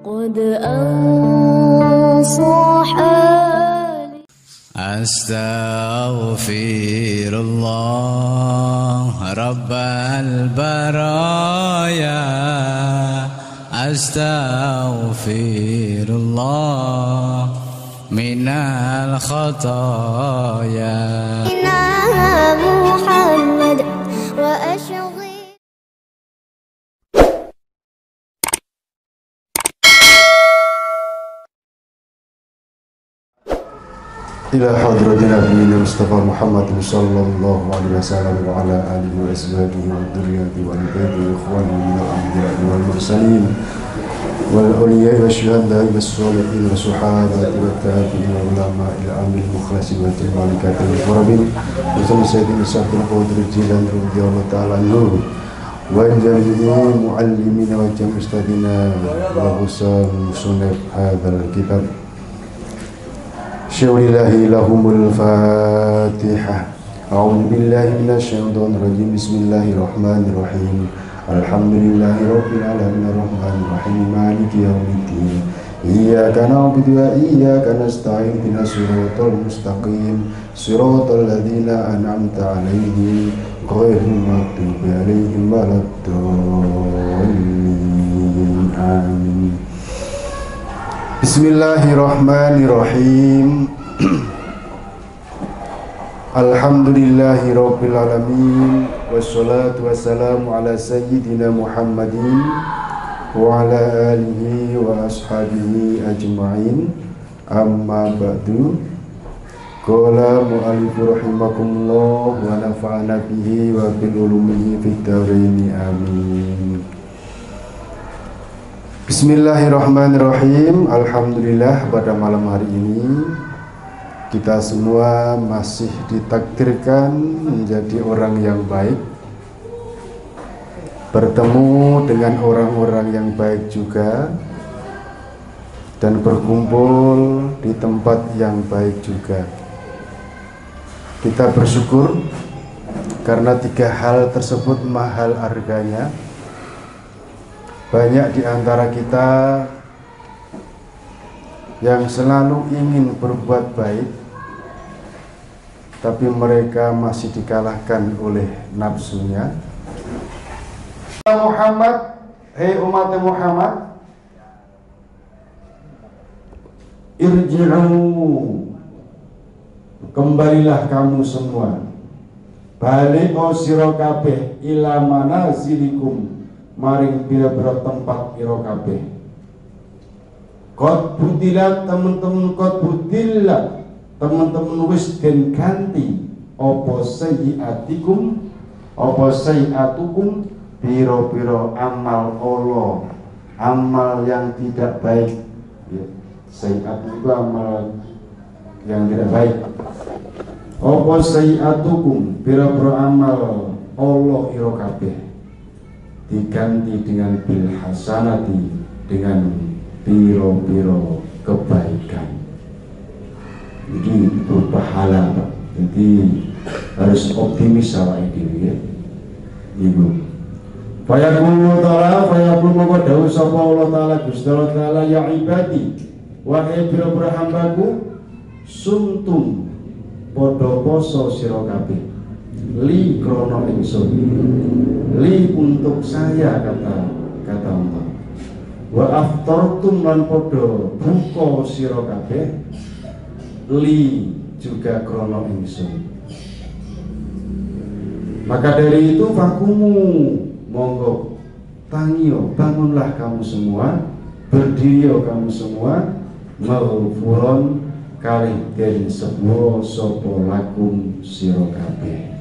قد أنصح. أستغفر الله رب البرايا، أستغفر الله من الخطايا. محمد وأشغل إلى حضرة نبينا مصطفى محمد صلى الله عليه وسلم وعلى آله وأزواجه وذريته وأولاد وإخوانه من الأنبياء والمرسلين والأولياء والشهداء والصالحين والصحابة والتابعين والعلماء العاملين المخلصين والملائكة المقربين وسلم سيدنا عبد القادر الجيلاني رضي الله تعالى عنه وجميع معلمين وجميع أستاذنا وحسام مصنف هذا الكتاب. شعر لهم الفاتحة. أعوذ بالله من الشيطان الرجيم. بسم الله الرحمن الرحيم. الحمد لله رب العالمين الرحمن الرحيم مالك يوم الدين. إياك نعبد وإياك نستعين اهدنا الصراط المستقيم صراط الذين أنعمت عليهم غير المغضوب عليهم ولا الضالين. آمين. Bismillahirrahmanirrahim. Alhamdulillahi rabbil alamin. Wassalatu wassalamu ala sayyidina Muhammadin wa ala alihi wa ashabihi ajma'in. Amma ba'du. Qala mu'allifu rahimakumullah wa nafa'ana bihi wa bil ulumihi fid dharain. Amin. Bismillahirrahmanirrahim. Alhamdulillah, pada malam hari ini kita semua masih ditakdirkan menjadi orang yang baik, bertemu dengan orang-orang yang baik juga, dan berkumpul di tempat yang baik juga. Kita bersyukur karena tiga hal tersebut mahal harganya. Banyak di antara kita yang selalu ingin berbuat baik, tapi mereka masih dikalahkan oleh nafsunya. Muhammad, hei umat Muhammad, irji'u, kembalilah kamu semua, balik sira kabeh ila manazilikum, maring pira-pira tempat ira kabeh. Qad butilat, temen-temen, qad butilat, temen-temen wis den ganti apa sayyiatikum, apa sayyiatukum, pira-pira amal Allah, amal yang tidak baik. Ya, sayyiat itu amal yang tidak baik. Apa sayyiatukum, pira-pira amal Allah ira kabeh diganti dengan bil hasanati, dengan piro-piro kebaikan. Ini berpahala, Pak. Jadi harus optimis awake dhewe ya. Ibu. Fayaqulu ta'ala, fayaqulu moko dawuh sapa Allah Ta'ala Gusti Allah Ta'ala, ya ibadi, wahai piro-piro hambaku, sumtum padha poso sira kabeh, li krono ingsun, li untuk saya, kata Allah. Wa aftartum lan padha buka sira kabeh, li juga krono ingsun. Maka dari itu fakumu, monggo tangio, bangunlah kamu semua, berdiriyo kamu semua, maghfuron kalih den sepuro sapa lakum sira kabeh.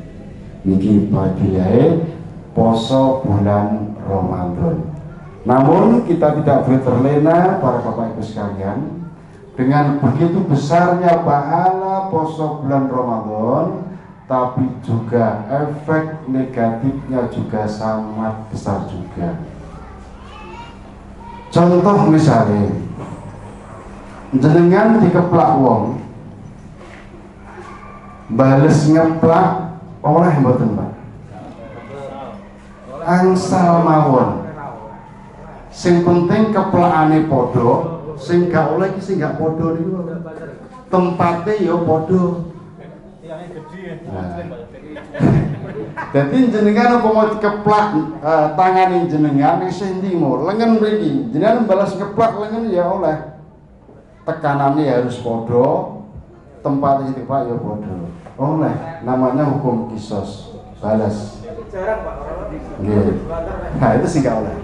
Niki padilahe poso bulan Ramadan. Namun kita tidak boleh terlena, para bapak ibu sekalian, dengan begitu besarnya pahala poso bulan Ramadan, tapi juga efek negatifnya juga sangat besar juga. Contoh misalnya, jenengan dikeplak wong, bales ngeplak oleh mboten, Pak? Angsal mawon. Sing penting keplakane padha, sing gak oleh iki sing gak padha niku. Tempate ya padha. Nah. Dadi jenengan umpama dikeplak tangane jenengan isih ndi mo? Lengen mriki. Jenengan balas keplak lengen ya oleh. Tekanannya harus padha, tempatnya dikeplak ya padha. Oleh, namanya hukum kisos, balas. Jarang Pak orang. Nggih. Nah, itu sih gak oleh.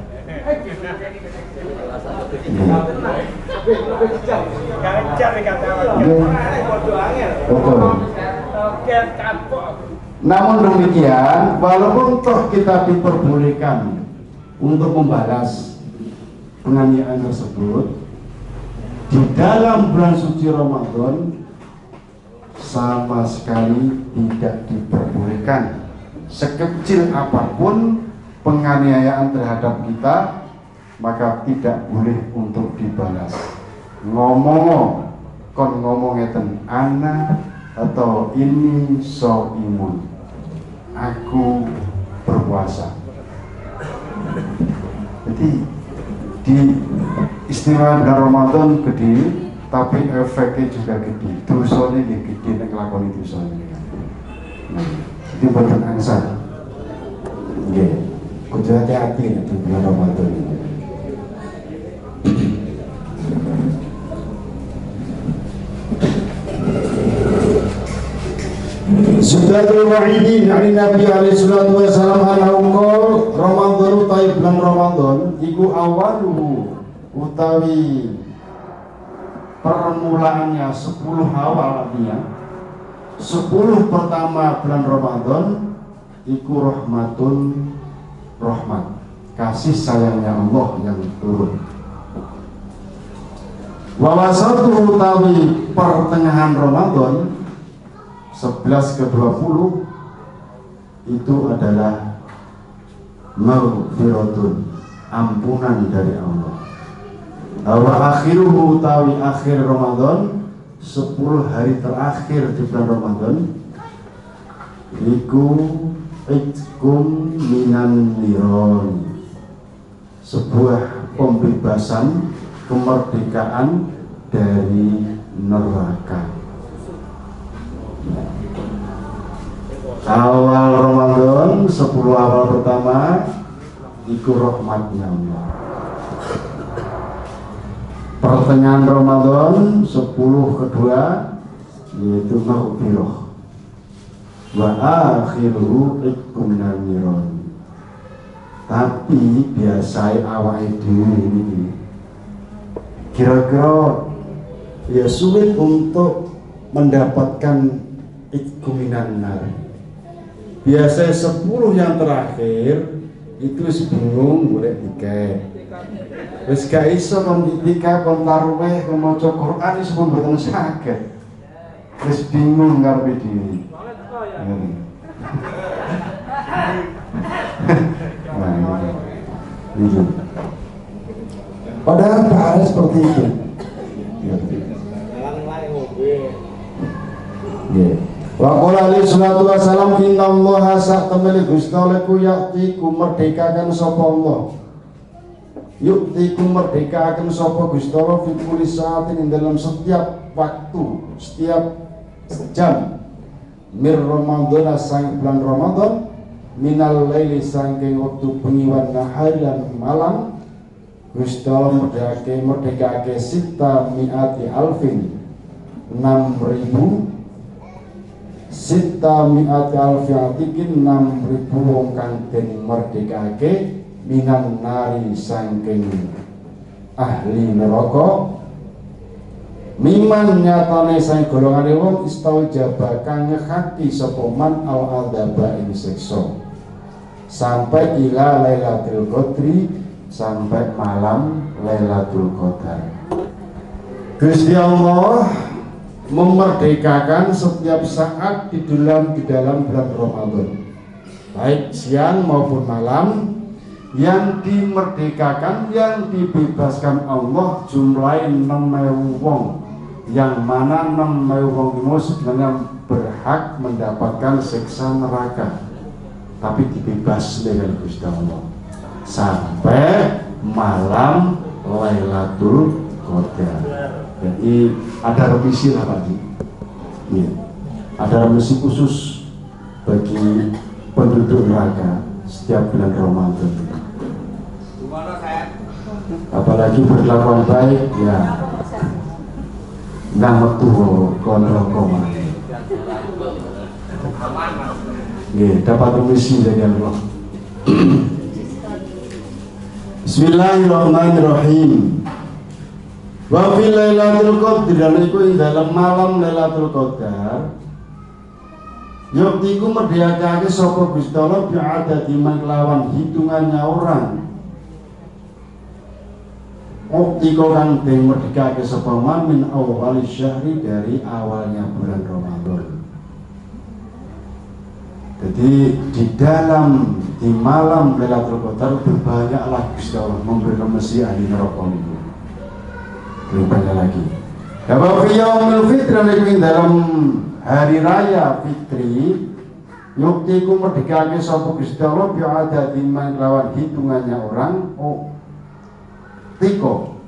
Namun demikian, walaupun toh kita diperbolehkan untuk membalas penganiayaan tersebut, di dalam bulan suci Ramadan sama sekali tidak diperbolehkan sekecil apapun penganiayaan terhadap kita, maka tidak boleh untuk dibalas. Ngomong kon ngomong ngeten, ana atau ini soimun, aku berpuasa. Jadi di istimewa bulan Ramadan gede, tapi efeknya juga gede. Dosane nggih gede nek nglakoni dosane. Nah, itu boten angsal. Nggih. Kudu hati-hati nek di bulan Ramadan ini. Sudatul wa'idin ani Nabi alaihi salatu wasalam annahu qol Ramadan utai bulan Ramadan iku awaluhu utawi permulaannya 10 awal, artinya 10 pertama bulan Ramadan iku rahmatun rahmat, kasih sayangnya Allah yang turun. Wa wasatuhu utawi pertengahan Ramadan 11 ke 20 itu adalah maghfiratun, ampunan dari Allah. Wa akhiruhu utawi akhir Ramadan 10 hari terakhir di bulan Ramadan iku itkum minan niron, sebuah pembebasan, kemerdekaan dari neraka. Awal Ramadan 10 awal pertama iku rahmatnya Allah. Pertengahan Ramadan 10 kedua yaitu maghfirah. Wa akhiruhu itkum minan niron. Tapi biasanya awake dhewe ini kira-kira ya sulit untuk mendapatkan itkum minan nar. Biasanya 10 yang terakhir itu sebelum golek tiket. Wis gak iso kon itikaf, kon tarawih, kon maca Quran wis pun mboten saged. Wis bingung karepe dhewe. Nah, ini. Padahal bahaya seperti itu. Nggih. Wa qala alaihi salatu wasalam innallaha sa'tamili Gusti Allah ku ya'tiku merdekakan sapa Allah. Yuktiku merdekakan sapa Gusti Allah fi kulli sa'atin ing dalam setiap waktu, setiap jam. Mir Ramadan sang bulan Ramadan minal laili saking wektu bengi wan nahari lan malam Gusti Allah merdekake sita mi'ati alfin 6.000 sita mi'ati alfi atikin 6.000 wong kang den merdekake minan nari saking ahli neraka miman nyatane sang golongane wong istaujaba kang ngehati sapa man al adzaba ing siksa sampai ila Lailatul Qadri, sampai malam Lailatul Qadar. Gusti Allah memerdekakan setiap saat di dalam bulan Ramadan, baik siang maupun malam. Yang dimerdekakan, yang dibebaskan Allah jumlahnya 6.000 wong, yang mana 6.000 wong itu sebenarnya berhak mendapatkan siksa neraka, tapi dibebas dengan Gusti Allah sampai malam Lailatul Qadar. Jadi ada remisi lah Pak Ji. Ya. Ada remisi khusus bagi penduduk neraka setiap bulan Ramadan. Apalagi berkelakuan baik ya. Nang metu kon neraka. Nggih, dapat remisi dari Allah. Bismillahirrahmanirrahim. Wa fi lailatul qadr, dan iku ing dalem malam Lailatul Qadar. Yuktiku merdekake sapa Gusti Allah bi'adadi man kelawan hitungannya orang. Uktiko kang den merdekake sapa man min awal syahri, dari awalnya bulan Ramadan. Jadi di dalam di malam Lailatul Qadar berbanyaklah Gusti Allah memberi remisi ahli neraka niku. Lebih banyak lagi. Wa fi yaumil fitri, ing dalam hari raya fitri, yuktiku merdekake sapa Gusti Allah bi'adadi man lawan hitungannya orang. Tiko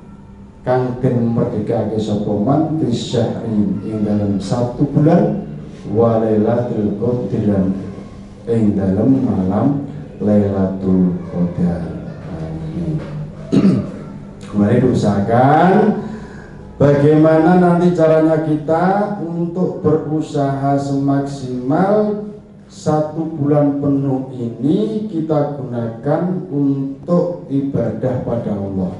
kang den merdekake sapa man fi syahri ing dalam satu bulan wa lailatul qadr, ing dalam malam Lailatul Qadar. Kemarin diusahakan bagaimana nanti caranya kita untuk berusaha semaksimal satu bulan penuh ini kita gunakan untuk ibadah pada Allah.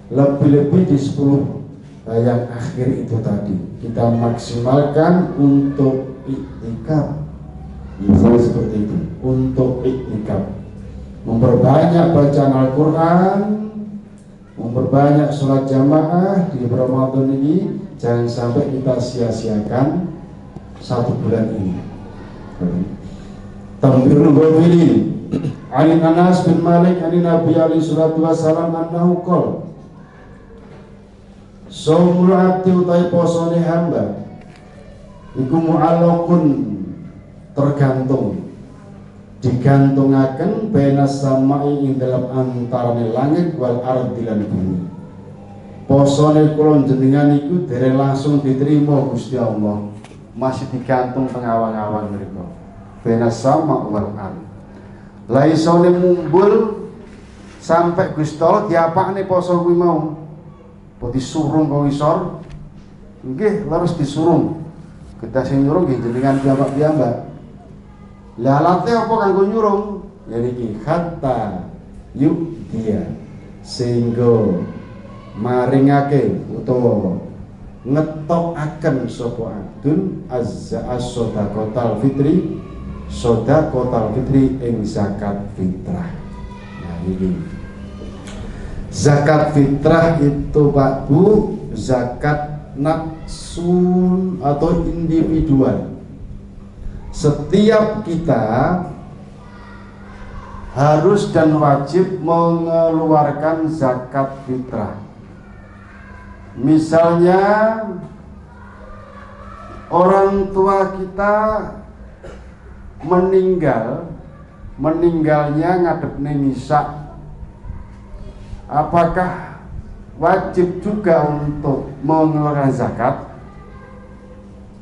Lebih-lebih di 10 yang akhir itu tadi kita maksimalkan untuk iktikaf. Misalnya seperti itu, untuk iktikaf, memperbanyak bacaan Al-Quran, memperbanyak sholat jamaah di Ramadan ini. Jangan sampai kita sia-siakan satu bulan ini. Tambirul Ghafilin. An Anas bin Malik an Nabi alaihi salatu wasalam annahu qala shaumul abdi utai posone hamba iku mu'allaqun, tergantung, digantungaken baina samai ing dalam antarane langit wal ardi lan bumi. Posone kula jenengan iku dereng langsung diterima Gusti Allah, masih digantung teng awang-awang mriku. Baina sama wal ard. Lah isone mumbul sampai Gusti Allah diapakne poso kuwi mau. Apa disurung kok ngisor? Nggih, harus disurung. Kita sing nyurung nggih jenengan piyambak-piyambak. Lah alate apa kanggo nyurung? Ya niki hatta yuk dia, sehingga maringake utawa ngetokaken sapa abdun azza as-sadaqatal fitri, sedekahal fitri ing zakat fitrah. Nah ini zakat fitrah itu Pak Bu, zakat nafsun atau individual. Setiap kita harus dan wajib mengeluarkan zakat fitrah. Misalnya orang tua kita meninggal, meninggalnya ngadep ning isak, apakah wajib juga untuk mengeluarkan zakat?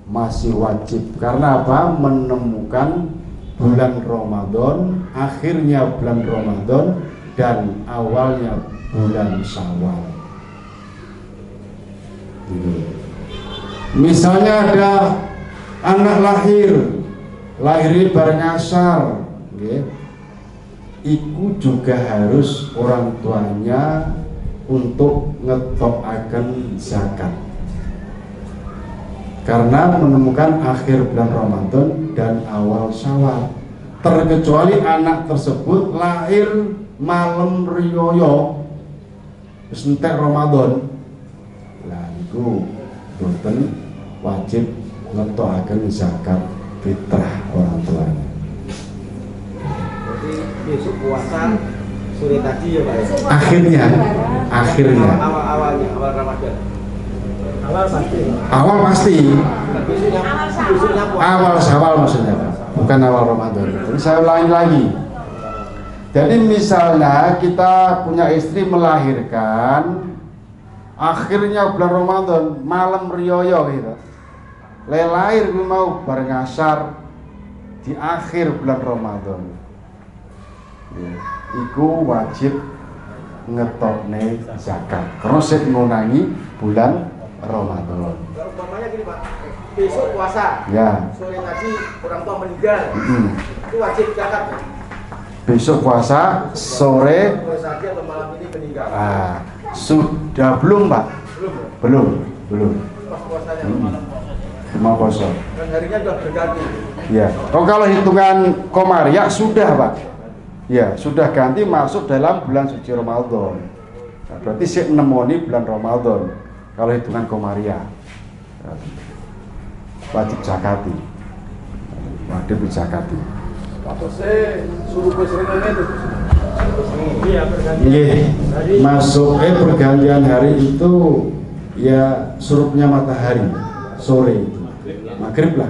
Masih wajib. Karena apa? Menemukan bulan Ramadan, akhirnya bulan Ramadan dan awalnya bulan Syawal. Misalnya ada anak lahir, lahir bareng asar, okay. Iku juga harus orang tuanya untuk ngetokaken zakat. Karena menemukan akhir bulan Ramadan dan awal Syawal. Terkecuali anak tersebut lahir malam riyoyo, wis entek Ramadan. Lah iku boten wajib ngetokaken zakat fitrah orang tuanya. Berarti besok puasa sore tadi ya Pak ya? Akhirnya, akhirnya. Awal-awalnya, awal Ramadan. Awal pasti. Awal pasti. Besoknya puasa. Awal Syawal maksudnya Pak, bukan awal Ramadan. Jadi saya ulangi lagi. Jadi misalnya kita punya istri melahirkan, akhirnya bulan Ramadan malam riyoyo gitu. Le lahir kuwi mau bareng asar di akhir bulan Ramadan. Ya, iku wajib ngetokne zakat. Karena sik ngunangi bulan Ramadan. Kalau umpamanya gini Pak, besok puasa, ya. Sore tadi orang tua meninggal, itu wajib zakat. Ya? Besok puasa, sore atau malam ini meninggal. Ah, sudah belum Pak? Belum. Ya? Belum, belum. Pas puasanya malam puasa. Cuma puasa. Dan harinya sudah berganti. Ya. Oh, kalau hitungan komariah sudah Pak. Ya, sudah ganti masuk dalam bulan suci Ramadan. Nah, berarti sik nemoni bulan Ramadan. Kalau hitungan komariah. Wajib zakati. Wajib zakati. Iya, masuk pergantian hari itu ya surupnya matahari sore itu. Maghrib lah.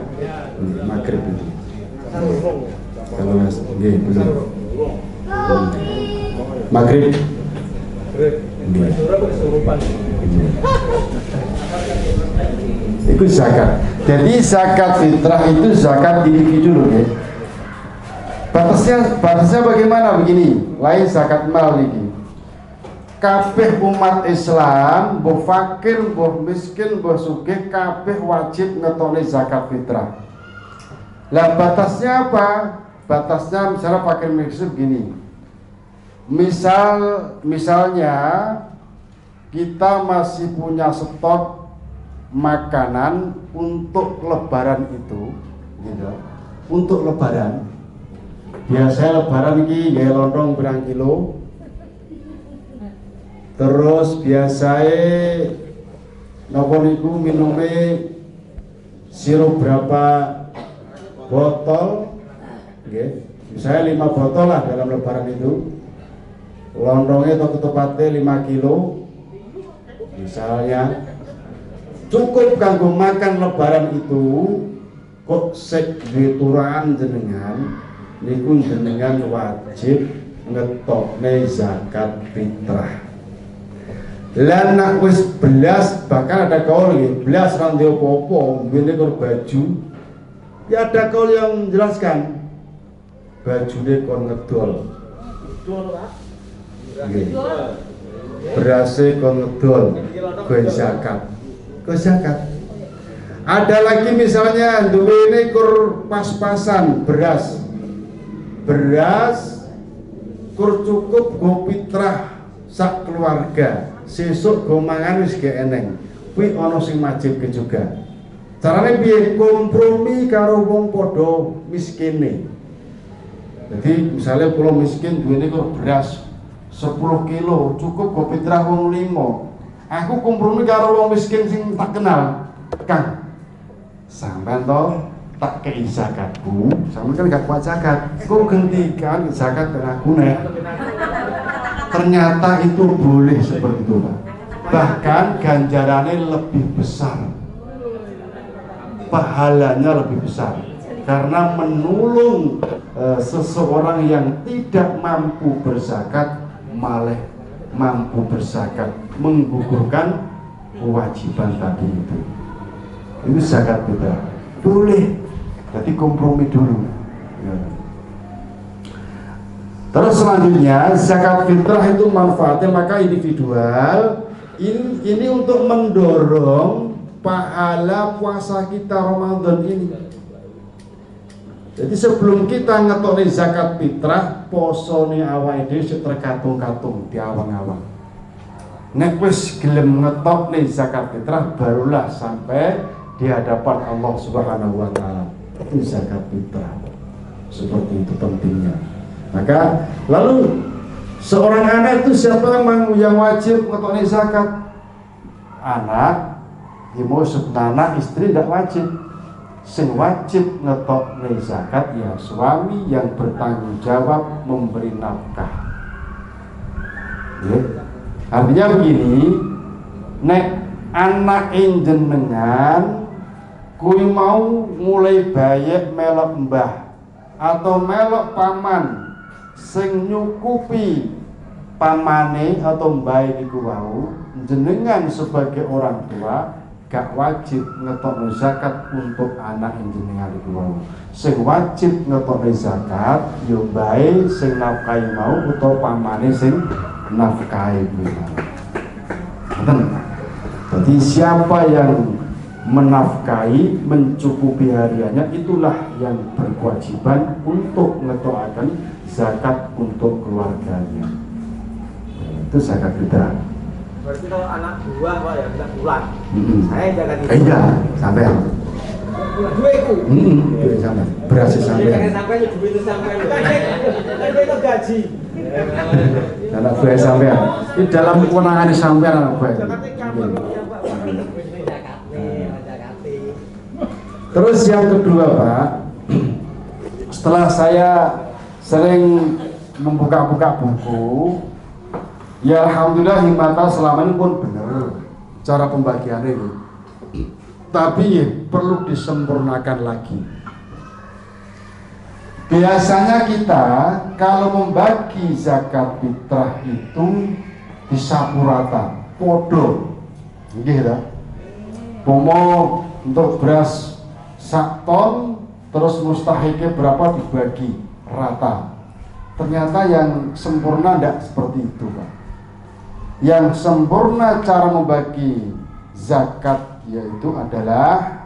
Maghrib itu. Kalau nggih belum. Maghrib. Itu zakat. Jadi zakat fitrah itu zakat individu loh ya. Batasnya bagaimana begini? Lain zakat mal ini. Kabeh umat Islam, mbuh fakir, mbuh miskin, mbuh sugih, kabeh wajib ngetokne zakat fitrah. Lah batasnya apa? Batasnya misalnya fakir miskin begini. Misalnya kita masih punya stok makanan untuk lebaran itu, gitu. Untuk lebaran. Biasanya lebaran iki gawe lontong pirang kilo. Terus biasanya napa niku minume sirup berapa botol, nggih. Misalnya 5 botol lah dalam lebaran itu. Lontongnya atau ketopatnya 5 kilo misalnya. Cukup kanggo makan lebaran itu kok sik duwe turahan jenengan niku jenengan wajib ngetokne zakat fitrah. Lah nek wis belas, bahkan ada kaul nggih, belas ra ndek apa-apa, ngene kur baju. Ya ada kaul yang menjelaskan bajune kon ngedol. Ngedol, Pak. Nggih. Berase kon ngedol, go zakat. Go zakat. Ada lagi misalnya duwene kur pas-pasan beras. Beras kur cukup go fitrah sak keluarga, sesuk go mangan wis gak eneng. Kuwi ana sing wajibke juga. Carane piye? Kompromi karo wong padha miskine. Jadi misalnya kula miskin duwene kur beras 10 kilo, cukup go fitrah wong 5. Aku kompromi karo wong miskin sing tak kenal. Kang, sampean to tak kei zakatku, sampean kan gak kuat zakat. Ku gentikan zakat ke aku nek. Ternyata itu boleh seperti itu, Pak. Bahkan ganjarannya lebih besar. Pahalanya lebih besar. Karena menolong seseorang yang tidak mampu berzakat, malah mampu berzakat, menggugurkan kewajiban tadi itu. Itu zakat fitrah. Boleh. Jadi kompromi dulu. Ya. Terus selanjutnya zakat fitrah itu manfaatnya maka individual. Ini untuk mendorong pahala puasa kita Ramadan ini. Jadi sebelum kita ngetokne zakat fitrah, posone awake dhewe sik terkatung-katung di awang-awang. Nek wis gelem ngetokne zakat fitrah barulah sampai di hadapan Allah Subhanahu wa taala. Itu zakat fitrah. Seperti itu pentingnya. Maka lalu seorang anak itu siapa yang wajib ngetokne zakat? Anak, ibu, anak, istri tidak wajib. Sing wajib ngetokne zakat ya suami yang bertanggung jawab memberi nafkah. Ya. Artinya begini, nek anak jenengan kuwi mau mulai bayek melok mbah atau melok paman Sing nyukupi pamane atau mbae niku wau, jenengan sebagai orang tua gak wajib ngetokno zakat untuk anak jenengan iku wau. Sing wajib ngetokno zakat ya mbae sing nafkahi mau utawa pamane sing nafkahi kuwi mau. Ngoten. Jadi siapa yang menafkahi, mencukupi hariannya, itulah yang berkewajiban untuk ngetokaken zakat untuk keluarganya. Itu zakat fitrah. Berarti kalau anak dua, Pak ya, bisa pulang. Saya zakat itu. Iya, sampai. Duitku. Duit sampai. Beras sampai. Sampai duit itu sampai. Duit itu gaji. Anak buah sampean. Ini dalam kewenangan sampean anak buah. Terus yang kedua, Pak, setelah saya sering membuka-buka buku, ya alhamdulillah Himata selama ini pun benar cara pembagiannya ini. Tapi ya, perlu disempurnakan lagi. Biasanya kita kalau membagi zakat fitrah itu disapu rata, podo, nggih ta? Pomo untuk beras sak ton, terus mustahiknya berapa dibagi rata. Ternyata yang sempurna tidak seperti itu, Pak. Yang sempurna cara membagi zakat yaitu adalah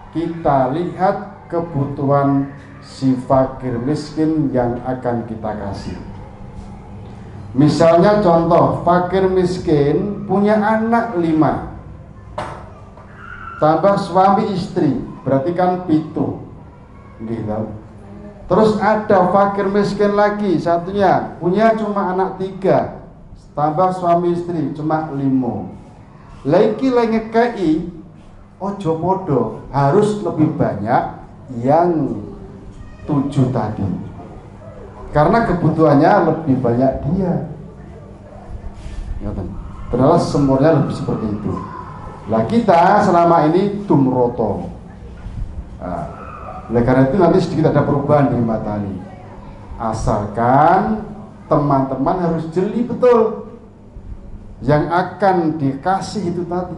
kita lihat kebutuhan si fakir miskin yang akan kita kasih. Misalnya contoh, fakir miskin punya anak 5, tambah suami istri, berarti kan 7, gitu. Terus ada fakir miskin lagi satunya punya cuma anak 3, tambah suami istri cuma 5. Lagi lagi ngekei ojo podo, harus lebih banyak yang 7 tadi, karena kebutuhannya lebih banyak dia. Ternyata sempurna lebih seperti itu. Lah kita selama ini tumroto. Nah, karena itu nanti sedikit ada perubahan di Himatani. Asalkan teman-teman harus jeli betul yang akan dikasih itu tadi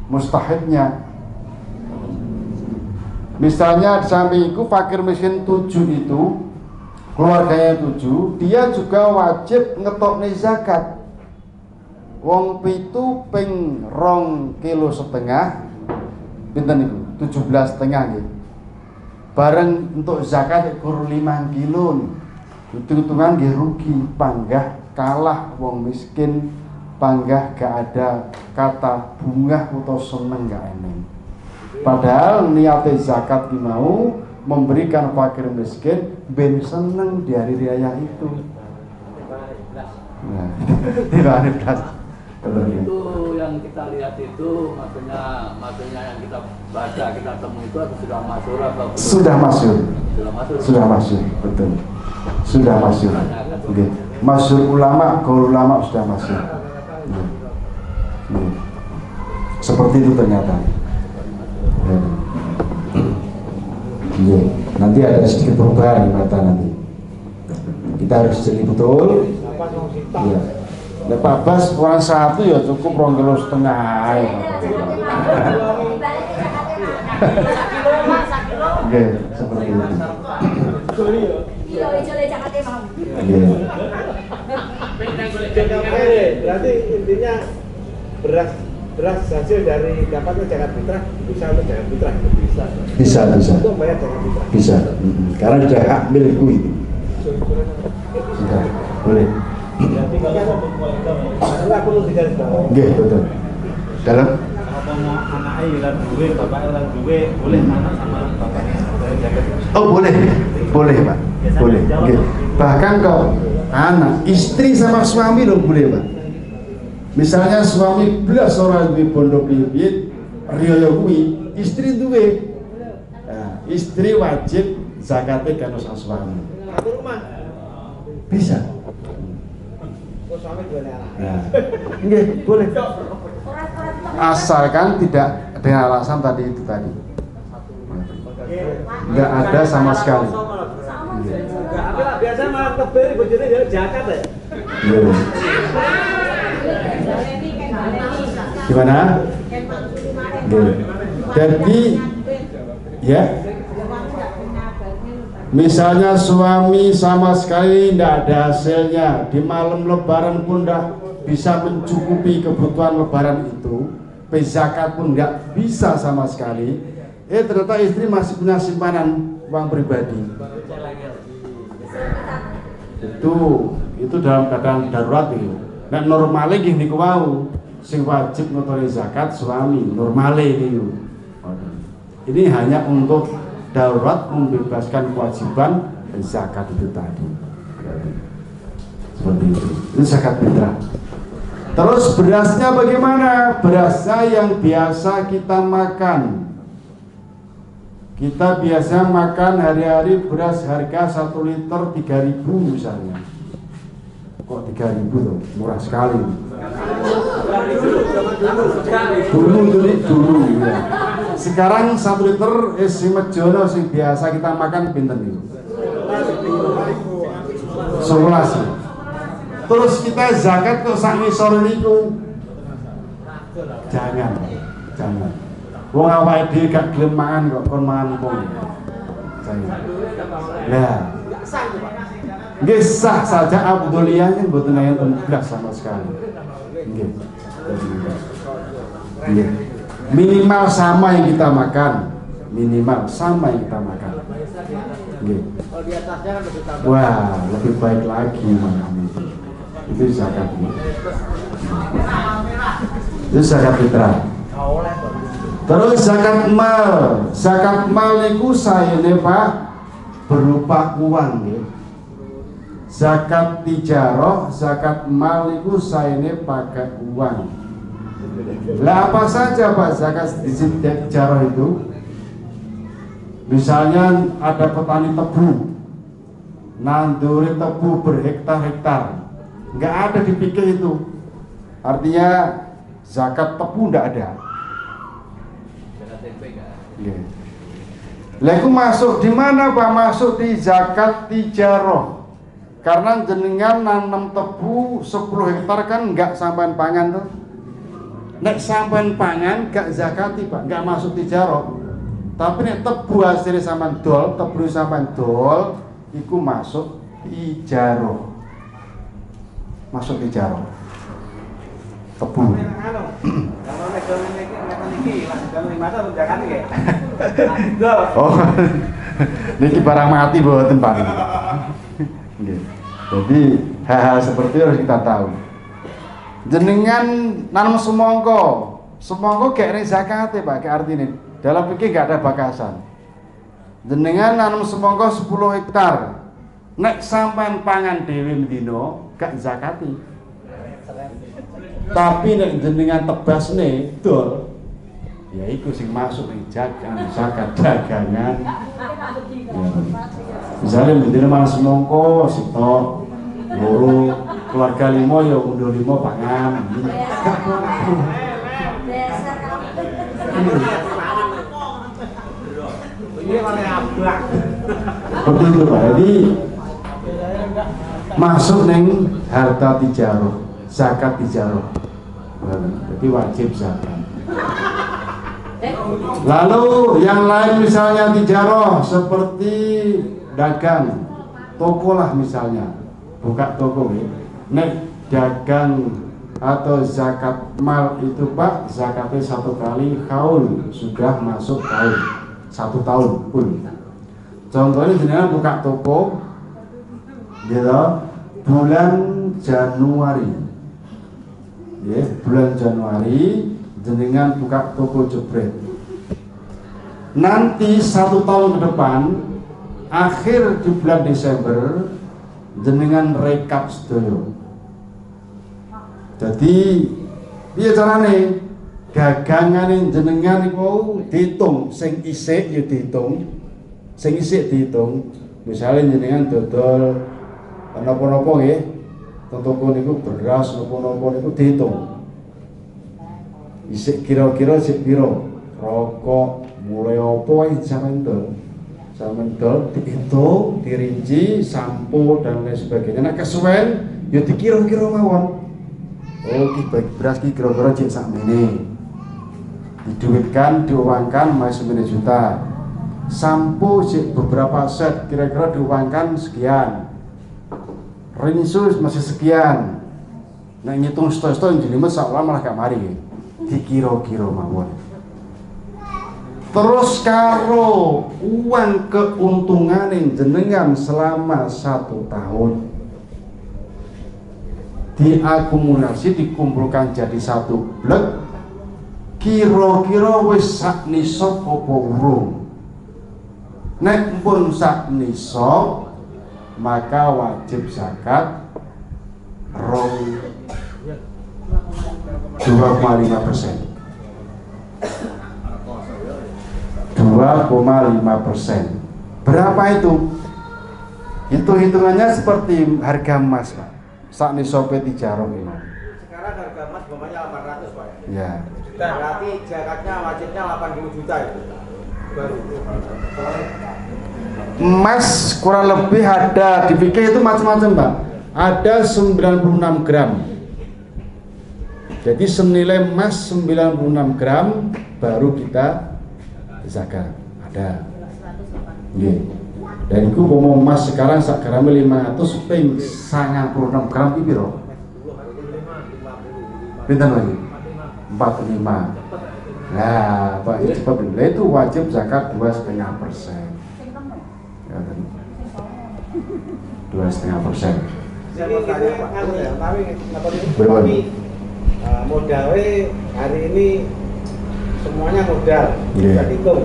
mustahiknya. Misalnya di samping itu fakir miskin 7 itu, keluarganya 7, dia juga wajib ngetokne zakat. Wong 7 ping 2,5 kilo, pinten niku? 17,5 nggih. Bareng untuk zakat kur 5 kilo. Hitung-hitungan nggih rugi, panggah kalah wong miskin, panggah gak ada kata bungah atau seneng gak eneng. Padahal niatnya zakat mau memberikan fakir miskin ben seneng di hari raya itu. Nah, tidak ada belas. Itu yang kita lihat itu maksudnya yang kita baca, kita temui itu sudah masuk atau belum? Sudah masuk. Sudah masuk. Sudah masuk, betul. Sudah masuk. Oke. Masuk ulama, gaul ulama sudah masuk. Oke. Seperti itu ternyata. Ya. Nanti ada sedikit perubahan di mata nanti. Kita harus jeli betul. Ya. Nah, Pak Bas orang satu ya cukup 2,5 kilo. Oke, seperti itu. Berarti intinya beras hasil dari dapatnya zakat fitrah bisa untuk zakat fitrah, bisa. Bisa. Untuk bayar zakat fitrah. Bisa. Karena sudah hak milikku itu. Sudah, boleh. Jadi kalau satu keluarga, enggak perlu digaris bawahi. Nggih, betul. Dalam apa mau anaknya ora duwe, bapaknya ora duwe, boleh anak sama bapaknya bayar zakat. Oh, boleh. Boleh, Pak. Boleh. Nggih. Bahkan kalau anak, istri sama suami loh boleh, Pak. Misalnya suami belas orang duwe bondo piye-piye, riyo kuwi, istri duwe. Nah, istri wajib zakatnya kan sama suami. Satu rumah. Bisa. Nah, nggih, boleh. Asalkan tidak dengan alasan tadi itu tadi. Enggak ada sama sekali. Biasa malah Supir bojone njaluk zakat ya. Gimana? Jadi ya, misalnya suami sama sekali tidak ada hasilnya, di malam lebaran pun tidak bisa mencukupi kebutuhan lebaran itu, zakat pun nggak bisa sama sekali. Ternyata istri masih punya simpanan uang pribadi. Itu dalam keadaan darurat itu. Nah, normalnya gini niku wau, sing wajib ngetoni zakat suami, normale niku. Ini hanya untuk darurat membebaskan kewajiban zakat itu tadi. Seperti itu. Ini zakat fitrah. Terus berasnya bagaimana? Berasnya yang biasa kita makan. Kita biasa makan hari-hari beras harga 1 liter 3.000 misalnya. Kok 3.000 tuh? Murah sekali. Dulu ya. Sekarang 1 liter sing mejono sing biasa kita makan pinten niku? 11. Terus kita zakat kok sak ngisor niku? Jangan. Jangan. Wong awake dhewe gak gelem mangan kok kon mangan opo. Jangan. Lah. Nggih sah saja abduliyahnya mboten enten blas sama sekali. Nggih. Nggih. Minimal sama yang kita makan, minimal sama yang kita makan. Nggih. Wah, lebih baik lagi makan itu. Itu zakat. Itu zakat fitrah. Terus zakat mal. Zakat mal niku saene Pak berupa uang nggih. Zakat tijaroh, zakat mal niku saene pakai uang. Lah apa saja Pak zakat tijaroh itu? Misalnya ada petani tebu, nanduri tebu berhektar-hektar, nggak ada dipikir itu. Artinya zakat tebu nggak ada. Lah itu masuk di mana Pak? Masuk di zakat tijaroh. Karena jenengan nanam tebu 10 hektar kan nggak sampean pangan tuh. Nek sampean pangan gak zakati Pak, nggak masuk tijaroh. Tapi nek tebu hasilnya sampean dol, tebu sampean dol, iku masuk tijaroh. Masuk tijaroh. Tebu. Oh, niki barang mati mboten Pak. Jadi hal-hal seperti itu harus kita tahu. Jenengan nanam semongko, semongko gak ada zakate Pak, gak artine. Dalam fikih gak ada bakasan. Jenengan nanam semongko 10 hektar, nek sampean pangan dhewe mendino gak zakati. Tapi nek jenengan tebasne dol, ya iku sing masuk ning zakat dagangan. Ya. Misalnya mendino mangan semongko sitok, loro, keluarga limo ya undur limo pangan. Gak apa-apa. Seperti itu Pak. Jadi masuk neng harta tijaroh, zakat tijaroh. Jadi wajib zakat. Lalu yang lain misalnya tijaroh seperti dagang, toko lah misalnya, buka toko ya. Nek dagang atau zakat mal itu Pak, zakatnya 1 kali haul sudah masuk tahun, 1 tahun pun. Contohnya jenengan buka toko, gitu, bulan Januari, ya, bulan Januari jenengan buka toko jebret. Nanti 1 tahun ke depan, akhir di bulan Desember, jenengan rekap sedoyo. Jadi piye carane? Dagangane jenengan iku dihitung, sing isik ya dihitung, sing isik dihitung. Misalnya jenengan dodol napa-napa nggih, toko niku beras napa-napa niku dihitung. Isik kira-kira isik piro? Rokok mulai apa wae sampean dol. Sampeyan dol dihitung, dirinci, sampo dan lain sebagainya. Nek kesuwen ya dikira-kira mawon. Oh, ki beras ki kira-kira cek sakmene. Diduitkan, diuangkan masih semene juta. Sampo cek beberapa set kira-kira diuangkan sekian. Rinsus masih sekian. Nek ngitung stok-stok njelimet sak malah gak mari. Dikira-kira mawon. Terus karo uang keuntungan jenengan selama 1 tahun diakumulasi, dikumpulkan jadi satu blek, kira-kira wis sak nisab apa urung. Nek pun sak nisab maka wajib zakat 2,5%. 2,5%. Berapa itu? Itu hitungannya seperti harga emas, Pak. Sak nisobe tijarah ini. Sekarang harga emas umpamanya 800, Pak. Ya. Berarti zakatnya wajibnya 80 juta itu. Baru. Emas kurang lebih ada di fikih itu macam-macam, Pak. Ada 96 gram. Jadi senilai emas 96 gram baru kita zakat. Ada. Nggih. Dan iku umpama emas sekarang sak grame 500 ping 96 gram iki piro? Pinten lagi? 45. Nah, Pak cepet itu wajib zakat 2,5%. Ya, 2,5%. Berapa? Modalnya hari ini semuanya modal, bisa dihitung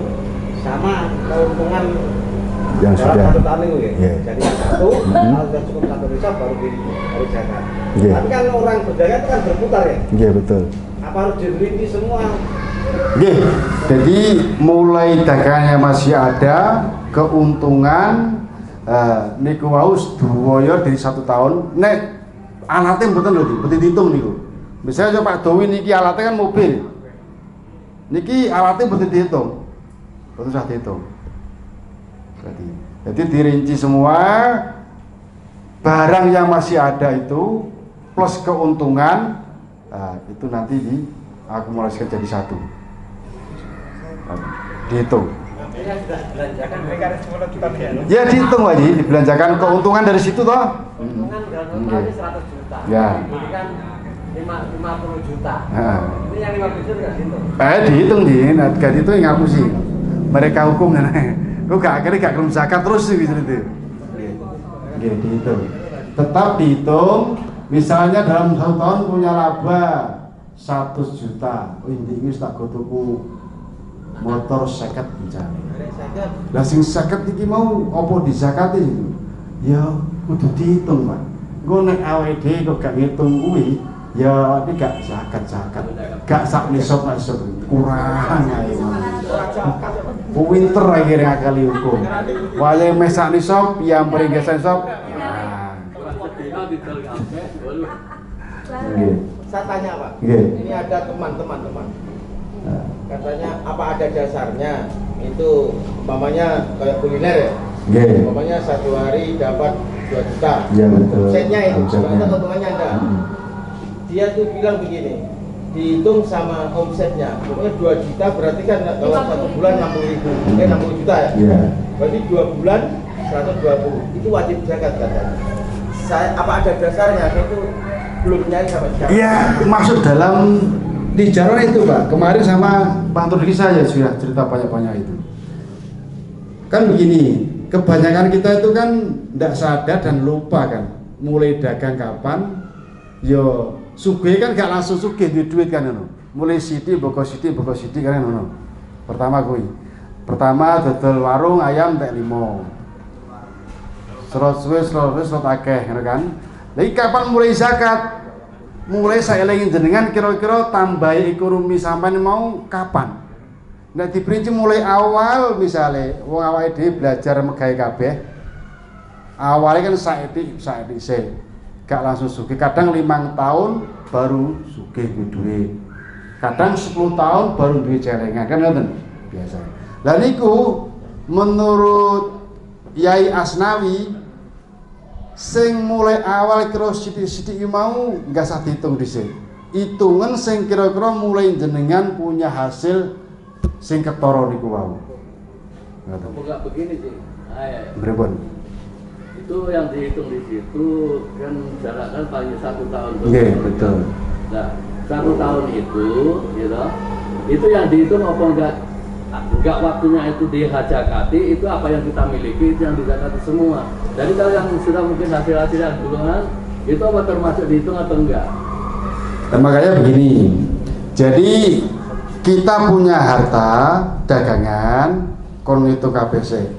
sama keuntungan yang sudah 1 tahun itu ya. Jadi satu, kalau sudah cukup 1 nisab baru baru zakat. Tapi kan orang berdagang itu kan berputar ya. Iya, betul. Apa harus dirinci semua? Nggih. Jadi mulai dagangnya masih ada keuntungan niku wau sedaya dari 1 tahun. Nek alatnya mboten lho, mboten dihitung niku. Misalnya Pak Dowi niki alatnya kan mobil. Niki alatnya mboten dihitung. Mboten usah dihitung. Jadi dirinci semua barang yang masih ada itu plus keuntungan, nah, itu nanti diakumulasikan jadi satu. Dihitung. Ya dihitung aja, dibelanjakan keuntungan dari situ toh. Keuntungan dalam total 100 juta. Ya. Ini kan 50 juta. Nah. Ini yang 50 juta nggak dihitung. Dihitung di, gak dihitung yang ngapusi. Mereka hukum nah. Kok gak akhirnya gak gelem zakat terus sih gitu itu. Nggih, dihitung. Tetap dihitung. Misalnya dalam 1 tahun punya laba 100 juta. Oh, ini wis tak go tuku motor 50 misalnya. Lah sing 50 iki mau apa dizakati itu? Ya kudu dihitung, Pak. Engko nek awake dhewe kok gak ngitung kuwi, ya ini gak zakat-zakat. Gak sak nisab kurang ae. Pinter akhirnya akali hukum. Wayahe meh sak nisab, yang meringgis nisab. Nggih. Saya tanya, Pak. Nggih. Ini ada teman-teman. Katanya apa ada dasarnya itu umpamanya kayak kuliner ya? Nggih. Umpamanya 1 hari dapat 2 juta. Iya, betul. Omsetnya itu, sebenarnya keuntungannya ada. Dia tuh bilang begini, dihitung sama omsetnya, pokoknya 2 juta berarti kan kalau 1 bulan 60.000, 60 juta ya? Iya. Berarti 2 bulan 120, itu wajib zakat katanya. Saya, apa ada dasarnya? Saya itu belum nyari sama sekali. Iya, masuk dalam tijarah itu Pak. Kemarin sama Pak Antoni saya sudah cerita banyak-banyak itu. Kan begini, kebanyakan kita itu kan tidak sadar dan lupa kan. Mulai dagang kapan, yo sugih kan gak langsung sugih duit duit kan ngono. Mulai sithik mboko sithik mboko sithik kan ngono. Pertama kuwi. Pertama dodol warung ayam tek 5. Serot suwe serot akeh ngono kan. Lha kapan mulai zakat? Mulai saelingi jenengan kira-kira tambahi ekonomi sampean mau kapan? Nek diperinci mulai awal misalnya wong awake dhewe belajar megawe kabeh. Awalnya kan saiki sik. Gak langsung sugih, kadang 5 tahun baru sugih duwe. Kadang 10 tahun baru duwe celengan kan ngoten biasa. Lah niku Menurut Yai Asnawi sing mulai awal kira sithik-sithik mau nggak sah dihitung dhisik. Hitungan sing kira-kira mulai jenengan punya hasil sing ketara niku wau. Ngoten. Enggak begini sih. Pripun? Itu yang dihitung di situ kan jaraknya paling 1 tahun. Nggih, betul. Nah, 1 tahun itu gitu. Itu yang dihitung apa enggak? Enggak waktunya itu dihajakati, itu apa yang kita miliki itu yang dizakati semua. Jadi kalau yang sudah mungkin hasil-hasil yang duluan itu apa termasuk dihitung atau enggak? Dan makanya begini, jadi kita punya harta dagangan, kon ngitung KPC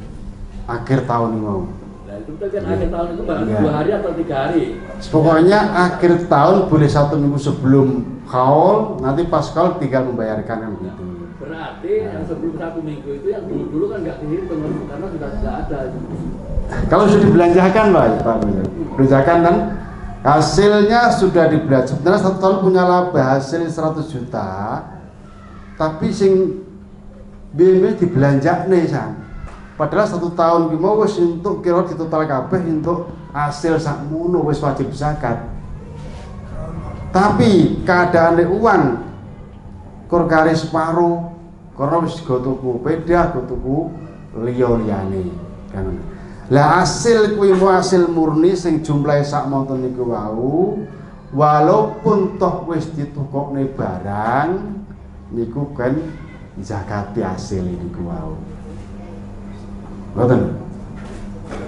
akhir tahun ini mau. Nah itu kan akhir tahun itu baru 2 hari atau 3 hari. Pokoknya akhir tahun boleh 1 minggu sebelum haul, nanti pas haul tinggal membayarkan kan begitu. Berarti yang sebelum 1 minggu itu yang dulu-dulu kan nggak dihitung karena sudah tidak ada. Kalau sudah dibelanjakan Pak, belanjakan kan hasilnya sudah dibelanjakan. Sebenarnya 1 tahun punya laba hasil 100 juta, tapi sing BMW dibelanjakne san. Padahal 1 tahun ki mau wis entuk kira di total kabeh entuk hasil sakmono wis wajib zakat. Tapi keadaane uang kur kari separuh karena wis go tuku sepeda, go tuku liya-liyane kan. Lah hasil kuwi mau hasil murni sing jumlahe sak monten niku wau, walaupun toh wis ditukokne barang niku kan zakati hasil niku wau. Mboten.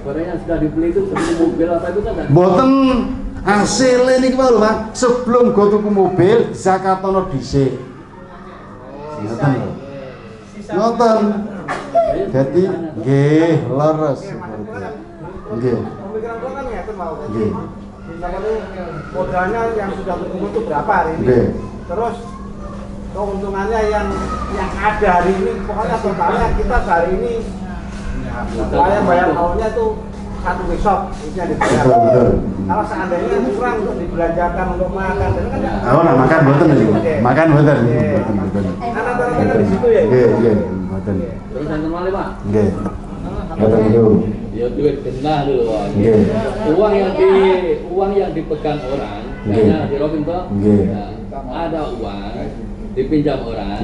Barang yang sudah dibeli itu sebelum mobil apa itu kan? Mboten, hasilnya niku wau lho Pak. Sebelum go tuku mobil zakatono dhisik. Ngoten lho. Ngoten. Jadi nggih leres seperti itu. Nggih. Pemikiran kula kan ngeten mau. Nggih. Misalnya modalnya yang sudah terkumpul itu berapa hari ini? Nggih. Terus keuntungannya yang ada hari ini, pokoknya totalnya kita hari ini bayar bayar tahunnya itu 1 besok itu yang dibayar. Betul. Kalau seandainya kurang untuk dibelanjakan untuk makan, itu kan enggak. Oh, nah, makan mboten niku. Makan mboten. Mboten. Kan antara di situ ya. Nggih, nggih, mboten. Terus yang kembali, Pak. Nggih. Mboten niku. Ya duit genah dulu, Pak. Nggih. Uang yang dipegang orang, kayaknya di Robin toh. Nggih. Ada uang dipinjam orang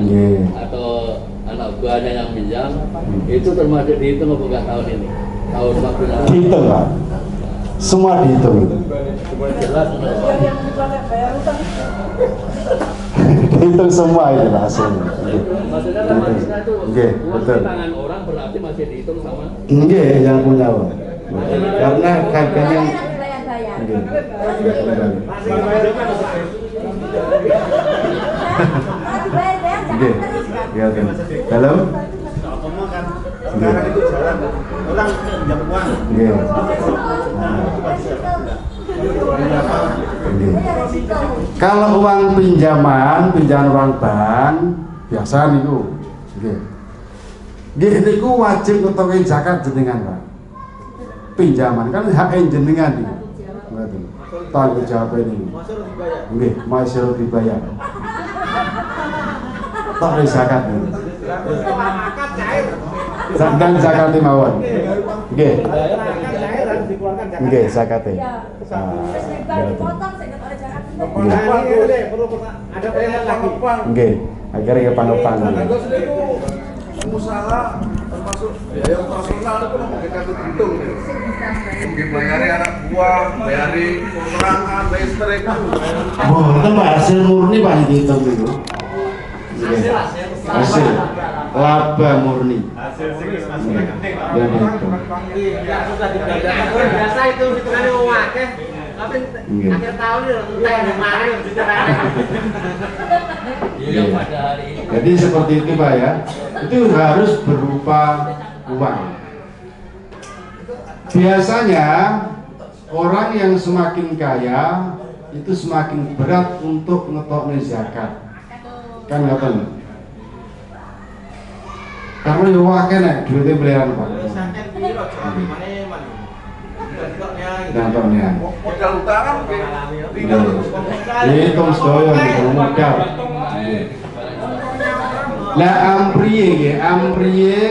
atau anak buahnya yang pinjam, itu termasuk dihitung apa enggak tahun ini? Tahun waktunya. Dihitung, Pak. Semua dihitung itu. Jelas. Dihitung semua itu Pak hasilnya. Maksudnya kan maksudnya itu uang di tangan orang berarti masih dihitung sama. Nggih, yang punya Pak. Karena harganya nggih. Nggih. Dalam sekarang itu jalan orang pinjam uang. Nggih. Kalau uang pinjaman, pinjaman uang bank biasa niku. Nggih. Nggih niku wajib ngetoke zakat jenengan, Pak. Pinjaman kan hak jenengan niku. Ngoten. Tanggung jawab niku. Nggih, masih dibayar. Tok zakat niku. Sedang zakate mawon. Nggih. Nggih, zakate. Nggih, akhirnya kepang-kepang. Pengusaha termasuk biaya operasional itu nopo nggih katut hitung. Nggih bayari anak buah, bayari kontrakan, listrik. Mboten Pak, hasil murni Pak dihitung niku. Hasil laba murni. Hasil sing wis masuk rekening Pak. Biasa itu hitungane wong akeh. Tapi akhir tahun entek kemarin bicarane. Iya pada hari ini. Jadi seperti itu Pak ya. Itu harus berupa uang. Biasanya orang yang semakin kaya itu semakin berat untuk ngetokne zakat. Kan ngoten. Karena yo akeh nek duwite belian Pak. Nantoknya. Modal utang kan dihitung sedaya niku modal. Lah ampriye nggih, ampriye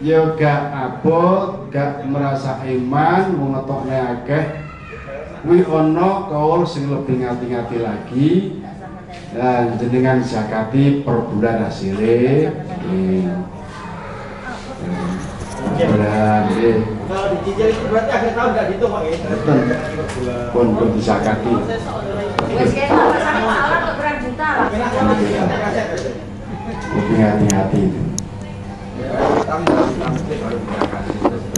ya gak abot, gak merasa iman, wong ngetokne akeh. Kuwi ana kaul sing lebih ngati-ngati lagi. Dan jenengan zakati per bulan hasilnya. Bulan nggih. Kalau dicicil itu berarti akhir tahun enggak dihitung, Pak nggih. Betul. Pun pun disakati. Wis kene salah kok kurang juta. Lebih hati-hati itu.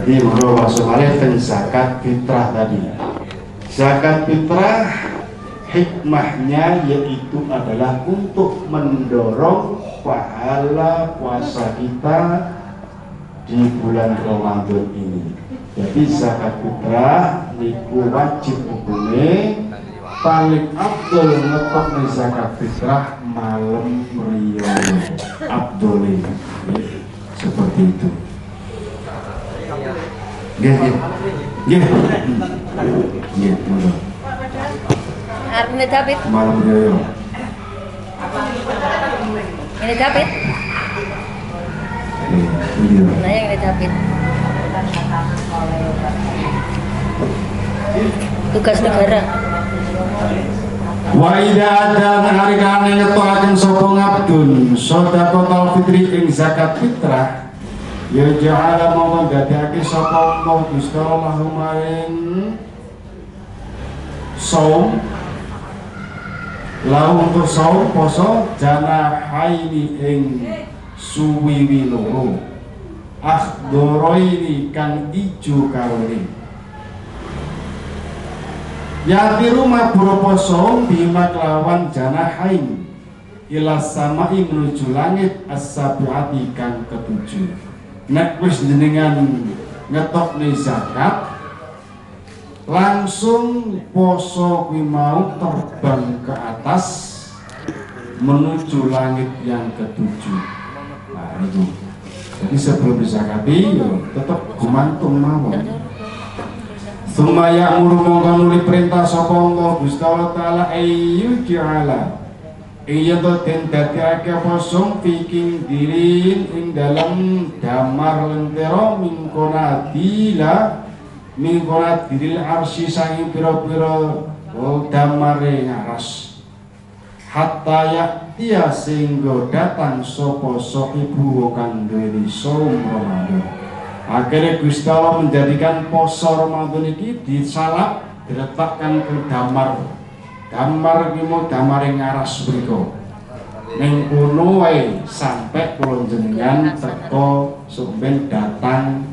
Ini monggo langsung alih teng zakat fitrah tadi. Zakat fitrah hikmahnya yaitu adalah untuk mendorong pahala puasa kita di bulan Ramadan ini. Jadi zakat fitrah niku wajib hukume paling abdul ngetokne zakat fitrah malam riyoyo abdule. Seperti itu. Nggih, nggih. Nggih. Nggih, monggo. Arep David. Malam riyoyo. Ini David. Nah, yang ini David. Tugas negara. Wa idza ada nalikane ngetokaken sapa ngabdun sedekah fitri ing zakat fitrah ya ja'ala mongko ndadekake sapa Allah Gusti Allah maring saum lahu untuk saum poso janahaini ing suwiwi loro akhdoroini kang ijo karone yatiru mabur poso bima kelawan janahain ila samai menuju langit as-sabiati kang ketujuh. Nek wis jenengan ngetokne zakat langsung poso kuwi mau terbang ke atas menuju langit yang ketujuh. Nah itu. Jadi sebelum dizakati yo tetep gumantung mawon. Tsumma ya'muru mongko nuli perintah sapa Allah Gusti Allah taala ayu ja'ala ing yen den dadekake apa sum fiking dirin ing dalem damar lentera mingkona dila mingkona diril arsy saking pira-pira damare ngaras hatta yaktiya sehingga datang sapa sahibu kang duweni saum Ramadan. Akhirnya Gusti Allah menjadikan poso Ramadan iki disalap diletakkan ke damar. Damar iki mau damare ngaras mriku. Ning kono wae sampai kula jenengan teko sok ben datang.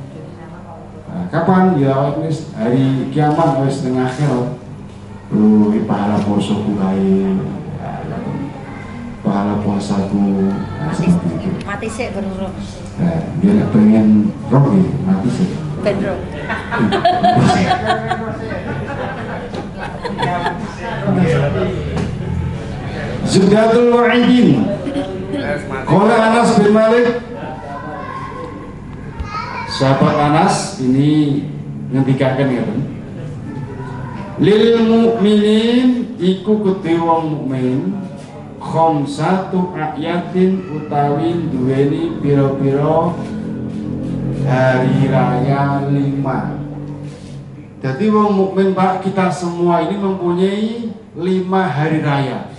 Nah, kapan ya wis hari kiamat wis tengah akhirat. Lho iki pahala posoku kae. Pahala puasaku mati sik ben roh. Nah, dia nek pengen roh nggih, mati sik. Ben roh. Zubdatul Wa'idin. Qala Anas bin Malik. Sahabat Anas ini ngendikaken ngeten. Lil mukminin iku kudu wong mukmin khamsatu ayatin utawi duweni pira-pira hari raya 5. Jadi wong mukmin Pak, kita semua ini mempunyai 5 hari raya.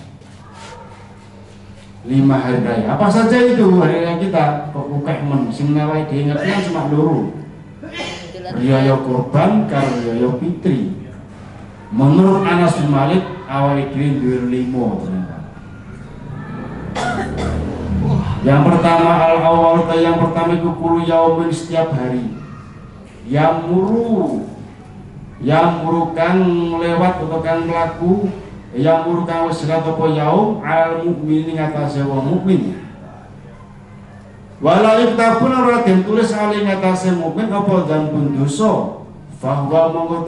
5 hari raya. Apa saja itu hari raya kita? Kok akeh men sing awake dhewe ngerti kan cuma loro. Riyaya kurban karo riyaya fitri. Menurut Anas bin Malik awake dhewe duwe 5 ternyata. Yang pertama al-awwal, yang pertama itu kullu yaumin setiap hari. Yamuru kang lewat atau kang mlaku, yamuru kang wis lewat apa yaum al mukmin ngatasé wong mukmin. Wala yuktabun ora den tulis ali ngatasé mukmin apa dzambun dosa. Fa huwa mongko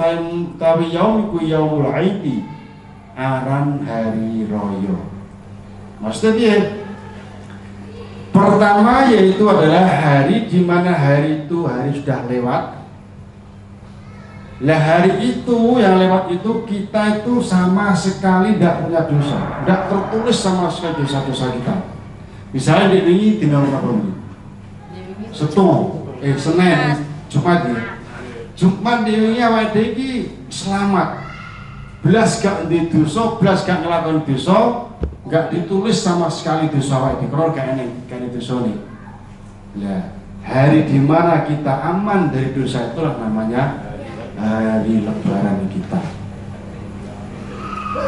tawi yaum iku yaumul aidi, aran hari raya. Maksudnya piye? Pertama yaitu adalah hari di mana hari itu hari sudah lewat. Lah hari itu yang lewat itu kita itu sama sekali tidak punya dosa, tidak tertulis sama sekali dosa-dosa kita. Misalnya di ini dina apa ini? Setu, Senin, Jumat ya. Jumat wingi awake dhewe iki selamat. Blas gak ndek dosa, blas gak nglakoni dosa, gak ditulis sama sekali dosa awake dhewe, karena gak eneng, gak eneng dosane. Lah, hari di mana kita aman dari dosa itulah namanya hari lebaran kita.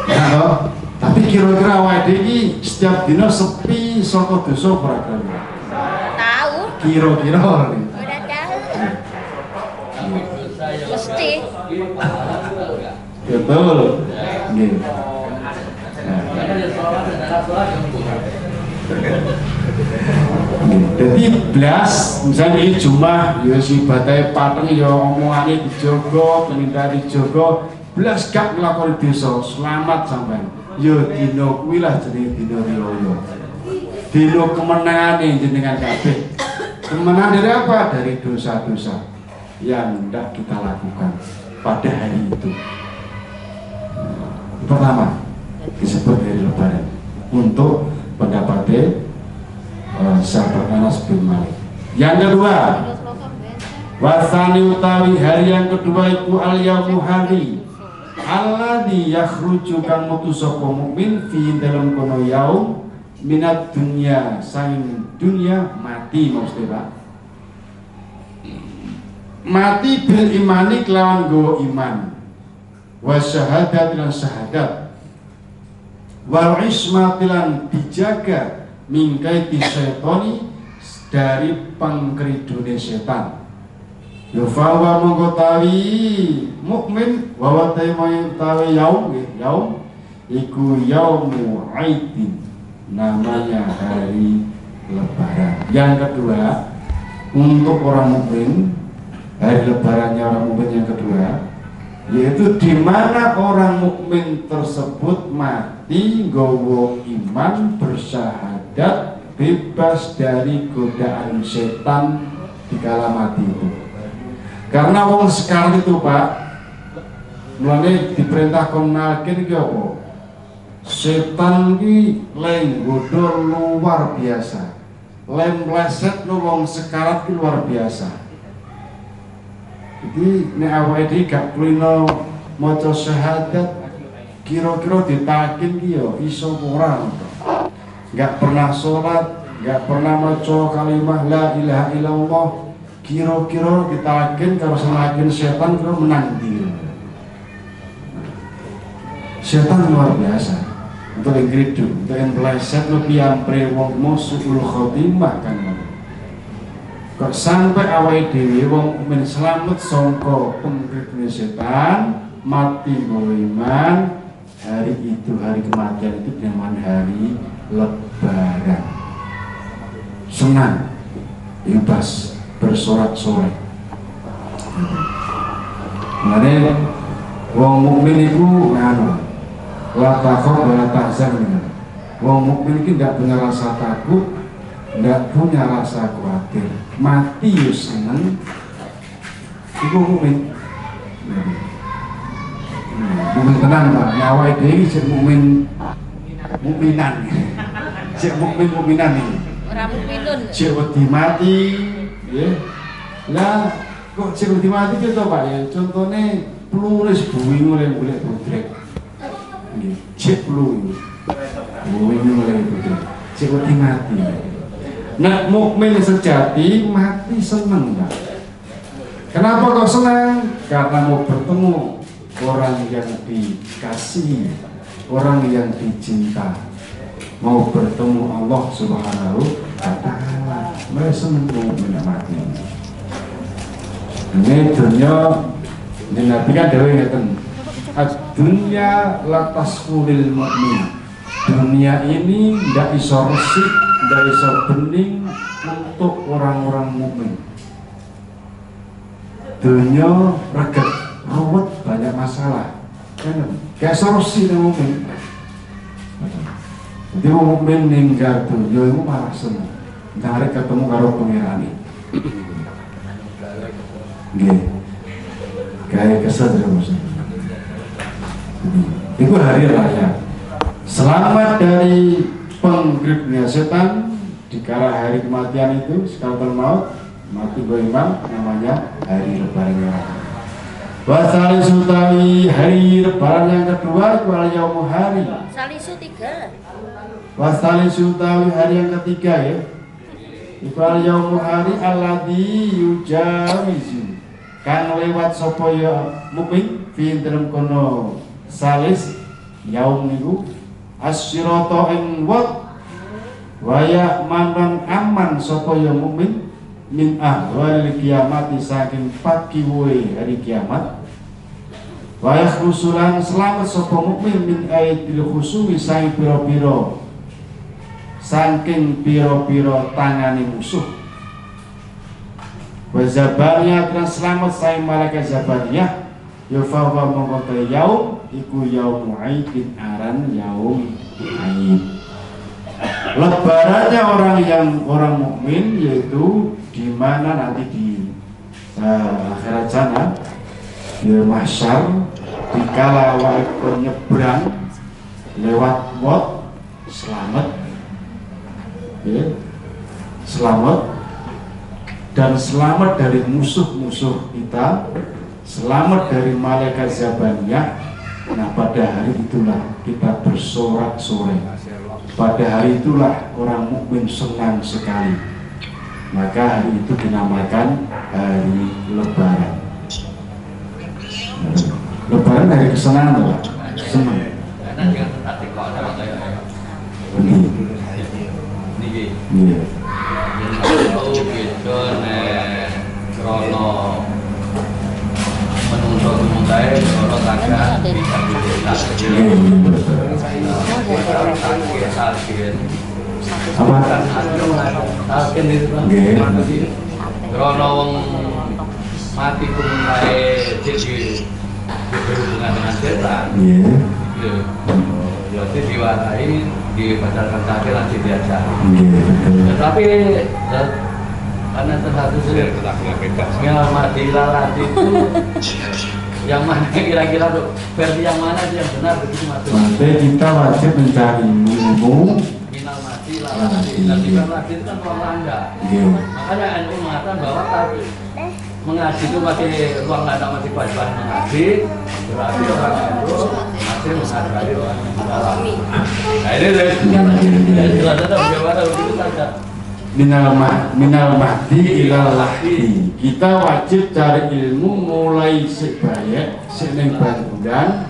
Ya toh? Tapi kira-kira awake dhewe iki setiap dina sepi saka dosa ora kira-kira? Tahu. Kira-kira ora tahu. Mesti. Betul. Nggih. Jadi blas misalnya ini Jumat ya ibadahe pateng ya omongane dijogo, penindakane dijogo, blas gak nglakoni dosa, selamat sampean. Ya dina kuwi lah jenenge dina riyaya. Dina kemenangane jenengan kabeh. Kemenangan dari apa? Dari dosa-dosa yang tidak kita lakukan pada hari itu. Pertama disebut hari lebaran untuk pendapatnya sahabat Anas bin Malik. Yang kedua, wasani utawi hari yang kedua iku al yaumu hari alladzi yakhruju kang metu sapa mukmin fi dalem kono yaum minat dunya saing dunya mati maksudnya Pak. Mati bil imani kelawan gowo iman wa syahadat lan syahadat wal ismati lan dijaga mingkaiti syaitoni dari pangkridune setan. Ya fawa mongko tawi mukmin wa tawi yaum yaum iku yaumu aidin, namanya hari lebaran. Yang kedua untuk orang mukmin, hari lebarannya orang mukmin yang kedua yaitu di mana orang mukmin tersebut mati nggawa iman, bersyahadat, bebas dari godaan setan di kala mati itu. Karena wong sekarang itu Pak, mulane diperintah kon nalkin iki apa? Setan iki le nggodho luar biasa. Le mlesetno wong sekarat ki luar biasa. Jadi nek awake dhewe gak kulino maca syahadat, kira-kira ditakin ki ya iso ora. Gak pernah sholat, gak pernah maca kalimah la ilaha illallah, kira-kira ditakin karo semakin setan kira menang ndi. Setan luar biasa. Untuk yang ngridu, untuk yang meleset lebih ampre wong musuhul khotimah kan. Kok sampai awake dhewe wong mukmin selamat saka pengkridune setan, mati nggawa iman, hari itu hari kematian itu dinamakan hari lebaran. Senang, bebas bersorak-sorai. Mulane wong mukmin iku ngono. La takhaf wa la tahzan. Wong mukmin iki ndak punya rasa takut, ndak punya rasa khawatir. Mati yo seneng. Iku mukmin. Mukmin tenan Pak. Awake dhewe iki sik mukmin mukminan. Sik mukmin mukminan iki. Ora mukminun. Sik wedi mati, nggih. Lah kok sik wedi mati ki to Pak ya? Contone pluris buwi mulai golek budrek. Nggih, sik plu. Buwi mulai budrek. Sik wedi mati. Nah, mukmin sejati mati seneng, Pak. Kenapa kok senang? Karena mau bertemu orang yang dikasihi, orang yang dicinta, mau bertemu Allah Subhanahu wa Ta'ala. Mereka seneng mukmin mati. Ini dunia, ini Nabi kan dhewe ngeten. Ad-dunya la tasfulil mukmin. Dunia ini ndak iso resik, ndak iso bening untuk orang-orang mukmin. Dunia reget, ruwet, banyak masalah. Kayak solusi nang mukmin. Jadi wong mukmin ninggal dunya iku malah seneng. Narik ketemu karo pangerane. Nggih. Gawe kesel terus. Iku hari raya. Selamat dari penggripnya setan di kala hari kematian itu, sekaratul maut. Mati go imam namanya hari lebarannya. Wasalisu utawi hari lebaran yang kedua iku al yaumu hari. Salisu 3. Wasalisu utawi hari yang ketiga ya. Iku al yaumu hari alladzi yujawizu. Kang lewat sapa ya mukmin fi dalem kono salis yaum niku asyirata ing wat waya manang aman sapa ya mukmin min ahwalil kiamati saking pakiwoe hari kiamat waya khusulan selamat sapa mukmin min aidil khusumi saking pira-pira saking pira-pira tangane musuh wa zabaniyah lan selamat saking malaikat zabaniyah ya fa wa mongko yaum iku yaum aidin aran yaum aid. Lebarannya orang yang orang mukmin yaitu di mana nanti di akhirat sana di mahsyar dikala waktu nyebrang lewat bot selamat ya, selamat dan selamat dari musuh-musuh kita, selamat dari malaikat zabaniyah. Nah pada hari itulah kita bersorak-sorai. Pada hari itulah orang mukmin senang sekali. Maka hari itu dinamakan hari lebaran. Lebaran hari kesenangan toh, Pak? Senang. Iya. Apa? Krono wong mati ku mulai jadi berhubungan dengan setan. Iya. Jadi diwarai, dibacakan takir lagi diajari. Tetapi karena satu mati lalati itu yang mana kira-kira versi yang mana yang benar begitu mas? Berarti kita wajib mencari ilmu. Minal mati lalati. Dan lalati itu kan ruang langga. Makanya NU mengatakan bahwa tadi mengaji itu masih ruang langga, masih kewajiban mengaji. Berarti orang NU masih menghargai orang yang dalam. Nah ini dari jelasnya bagaimana begitu saja. Minal mahdi ilal lahdi. Kita wajib cari ilmu mulai sik bayek, sik ning bangunan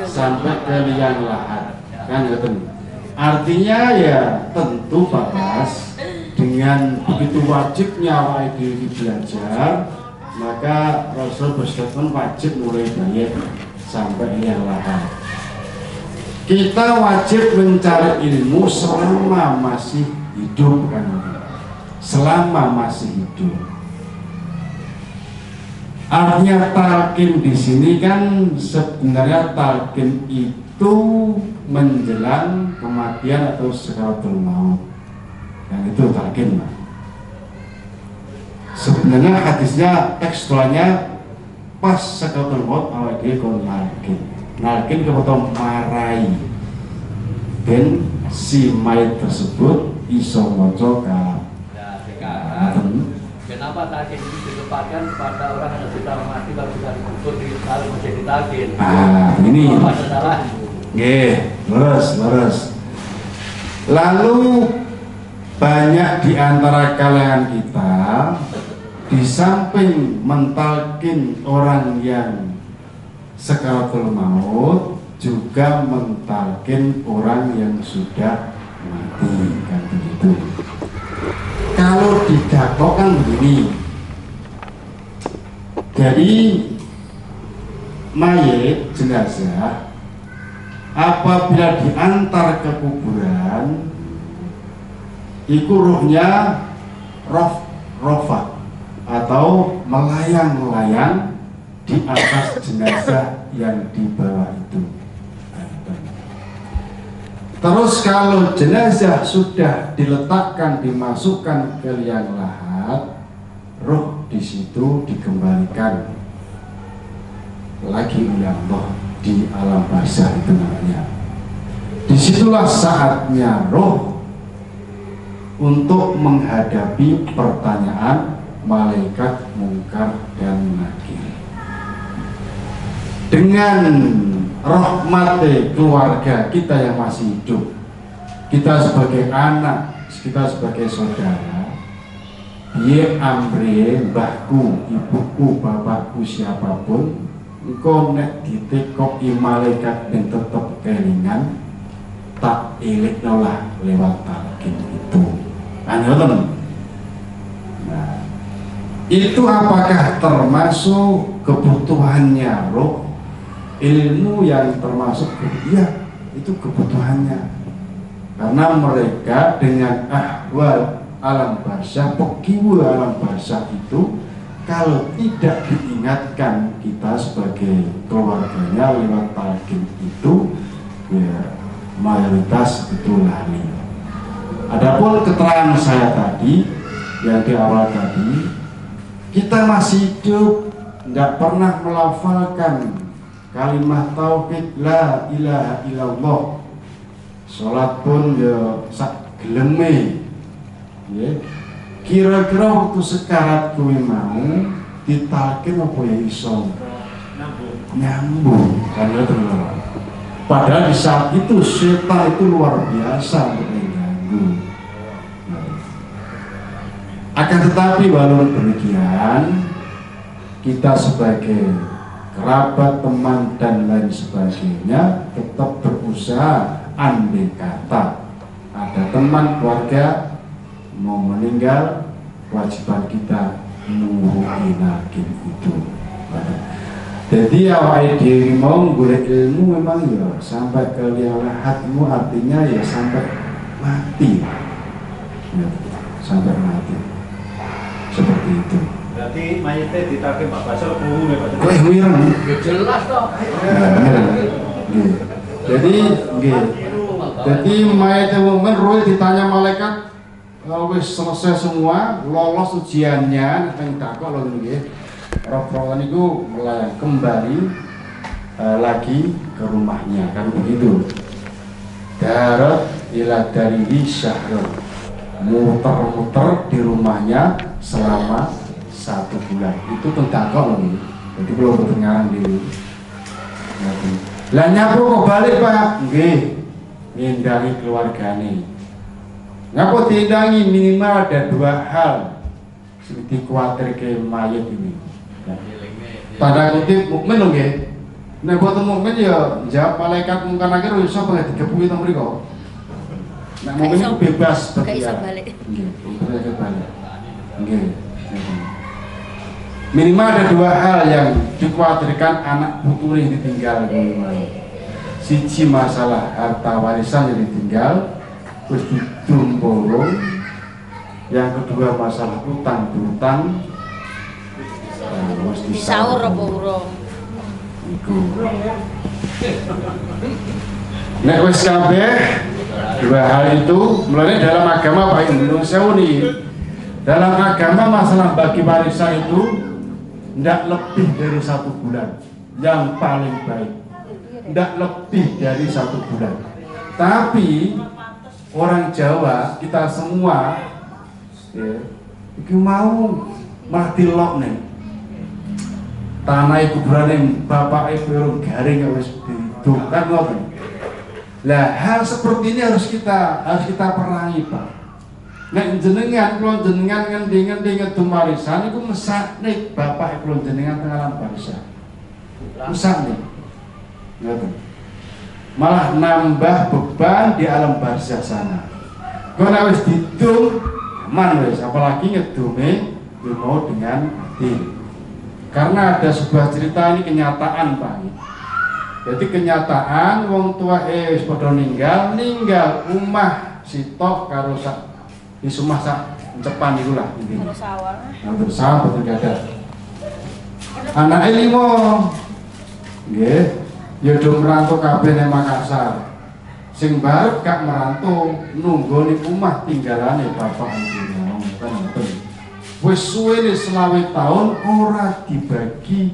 sampai ke liang lahat. Kan ngoten. Artinya ya tentu Pak Bas, dengan begitu wajibnya awake dhewe belajar, maka Rasul berstatement wajib mulai bayek sampai liang lahat. Kita wajib mencari ilmu selama masih hidup kan. Selama masih hidup. Artinya talqin di sini kan sebenarnya talqin itu menjelang kematian atau sakaratul maut. Yang itu talqin, Pak. Sebenarnya hadisnya tekstualnya pas sakaratul maut awake dhewe kon nalqin. Nalqin kepada marai. Dan si mayit tersebut iso maca kalam. Ya, sekarang kenapa talqin itu ditempatkan kepada orang yang sudah mati baru sudah dikubur di lalu menjadi talqin? Ah, ini. Apa salah? Nggih, leres, leres. Lalu banyak di antara kalangan kita di samping mentalkin orang yang sakaratul maut juga mentalkin orang yang sudah mati, kan begitu. Kalau didakwakan begini, jadi mayit jenazah apabila diantar ke kuburan, iku ruhnya rofa atau melayang-layang di atas jenazah yang dibawa itu. Terus kalau jenazah sudah diletakkan, dimasukkan ke liang lahat, roh di situ dikembalikan lagi oleh Allah di alam barzah itu namanya. Disitulah saatnya roh untuk menghadapi pertanyaan malaikat mungkar dan nakir. Dengan rahmati keluarga kita yang masih hidup, kita sebagai anak, kita sebagai saudara, piye amre mbahku, ibuku, bapakku, siapapun, engko nek ditekoki malaikat ben tetep kelingan, tak elingno lah lewat talqin itu. Kan ngoten. Nah, itu apakah termasuk kebutuhannya roh? Ilmu yang termasuk, iya, itu kebutuhannya. Karena mereka dengan ahwal alam barzah, pekiwu alam barzah itu, kalau tidak diingatkan kita sebagai keluarganya lewat talqin itu, ya mayoritas itu lali. Adapun keterangan saya tadi, yang di awal tadi, kita masih hidup, tidak pernah melafalkan kalimat tauhid la ilaha illallah, sholat pun ya sak geleme, ya. Kira-kira waktu sekarat kuwi mau ditalkin apa ya iso nyambung kan ya teman. Padahal di saat itu setan itu luar biasa untuk mengganggu. Akan tetapi walaupun demikian, kita sebagai kerabat, teman, dan lain sebagainya tetap berusaha. Andai kata ada teman keluarga mau meninggal, kewajiban kita nungguin nalkin itu. Jadi awake dhewe mau golek ilmu memang ya sampai ke liang lahatmu, artinya ya sampai mati, ya, sampai mati seperti itu. Berarti mayitnya ditakin Pak Basel krungu ya Pak? Wih, mireng. Ya jelas toh. Jadi nggih. Jadi mayite mukmin roh ditanya malaikat wis selesai semua, lolos ujiannya, nek takok lho nggih. Roh-roh niku melayang kembali lagi ke rumahnya, kan begitu. Darat ila darihi syahrul. Muter-muter di rumahnya selama 1 bulan. Itu tentang kok lho. Jadi kalau boten ngarang dhewe. Lah nyapu kok balik, Pak? Nggih. Ngindangi keluargane. Ngapa diindangi? Minimal ada 2 hal sing dikuwatirke mayit ini. Tanda kutip mukmin lho nggih. Nek boten mukmin ya jawab malaikat mungkar nakir iso banget digepuki teng mriku. Nek mukmin iku bebas gak iso balik. Nggih, balik. Nggih. Minimal ada 2 hal yang dikhawatirkan anak putune yang ditinggal. Siji masalah harta warisan yang ditinggal, terus didum borong. Yang kedua masalah utang piutang, terus disaur apa urung. Iku. Nek wis kabeh 2 hal itu, mulane dalam agama Pak Indonesia ini, dalam agama masalah bagi warisan itu tidak lebih dari 1 bulan, yang paling baik tidak lebih dari 1 bulan. Tapi orang Jawa kita semua ya, itu mau malah dilok nih tanah kuburane bapak ibu garing wis didukan ngoten. Lah hal seperti ini harus kita perangi, Pak. Nek jenengan kula jenengan ngendi-ngendi ngedum warisan iku mesakne bapak kula jenengan teng alam barzah. Mesakne. Ngoten. Malah nambah beban di alam barzah sana. Kok nek wis didum aman wis, apalagi ngedume mau dengan adil. Karena ada sebuah cerita ini kenyataan, Pak. Jadi kenyataan wong tua wis padha ninggal, ninggal omah sitok karo sak di sumah sak cepan iku lah intine. Karo sawah. Nah, sawah boten gadah. Anake 5. Nggih, ya do merantau kabeh nang Makassar. Sing barep gak merantau nunggoni omah tinggalane bapak ibu kan ngoten. Wis suwene 25 tahun ora dibagi.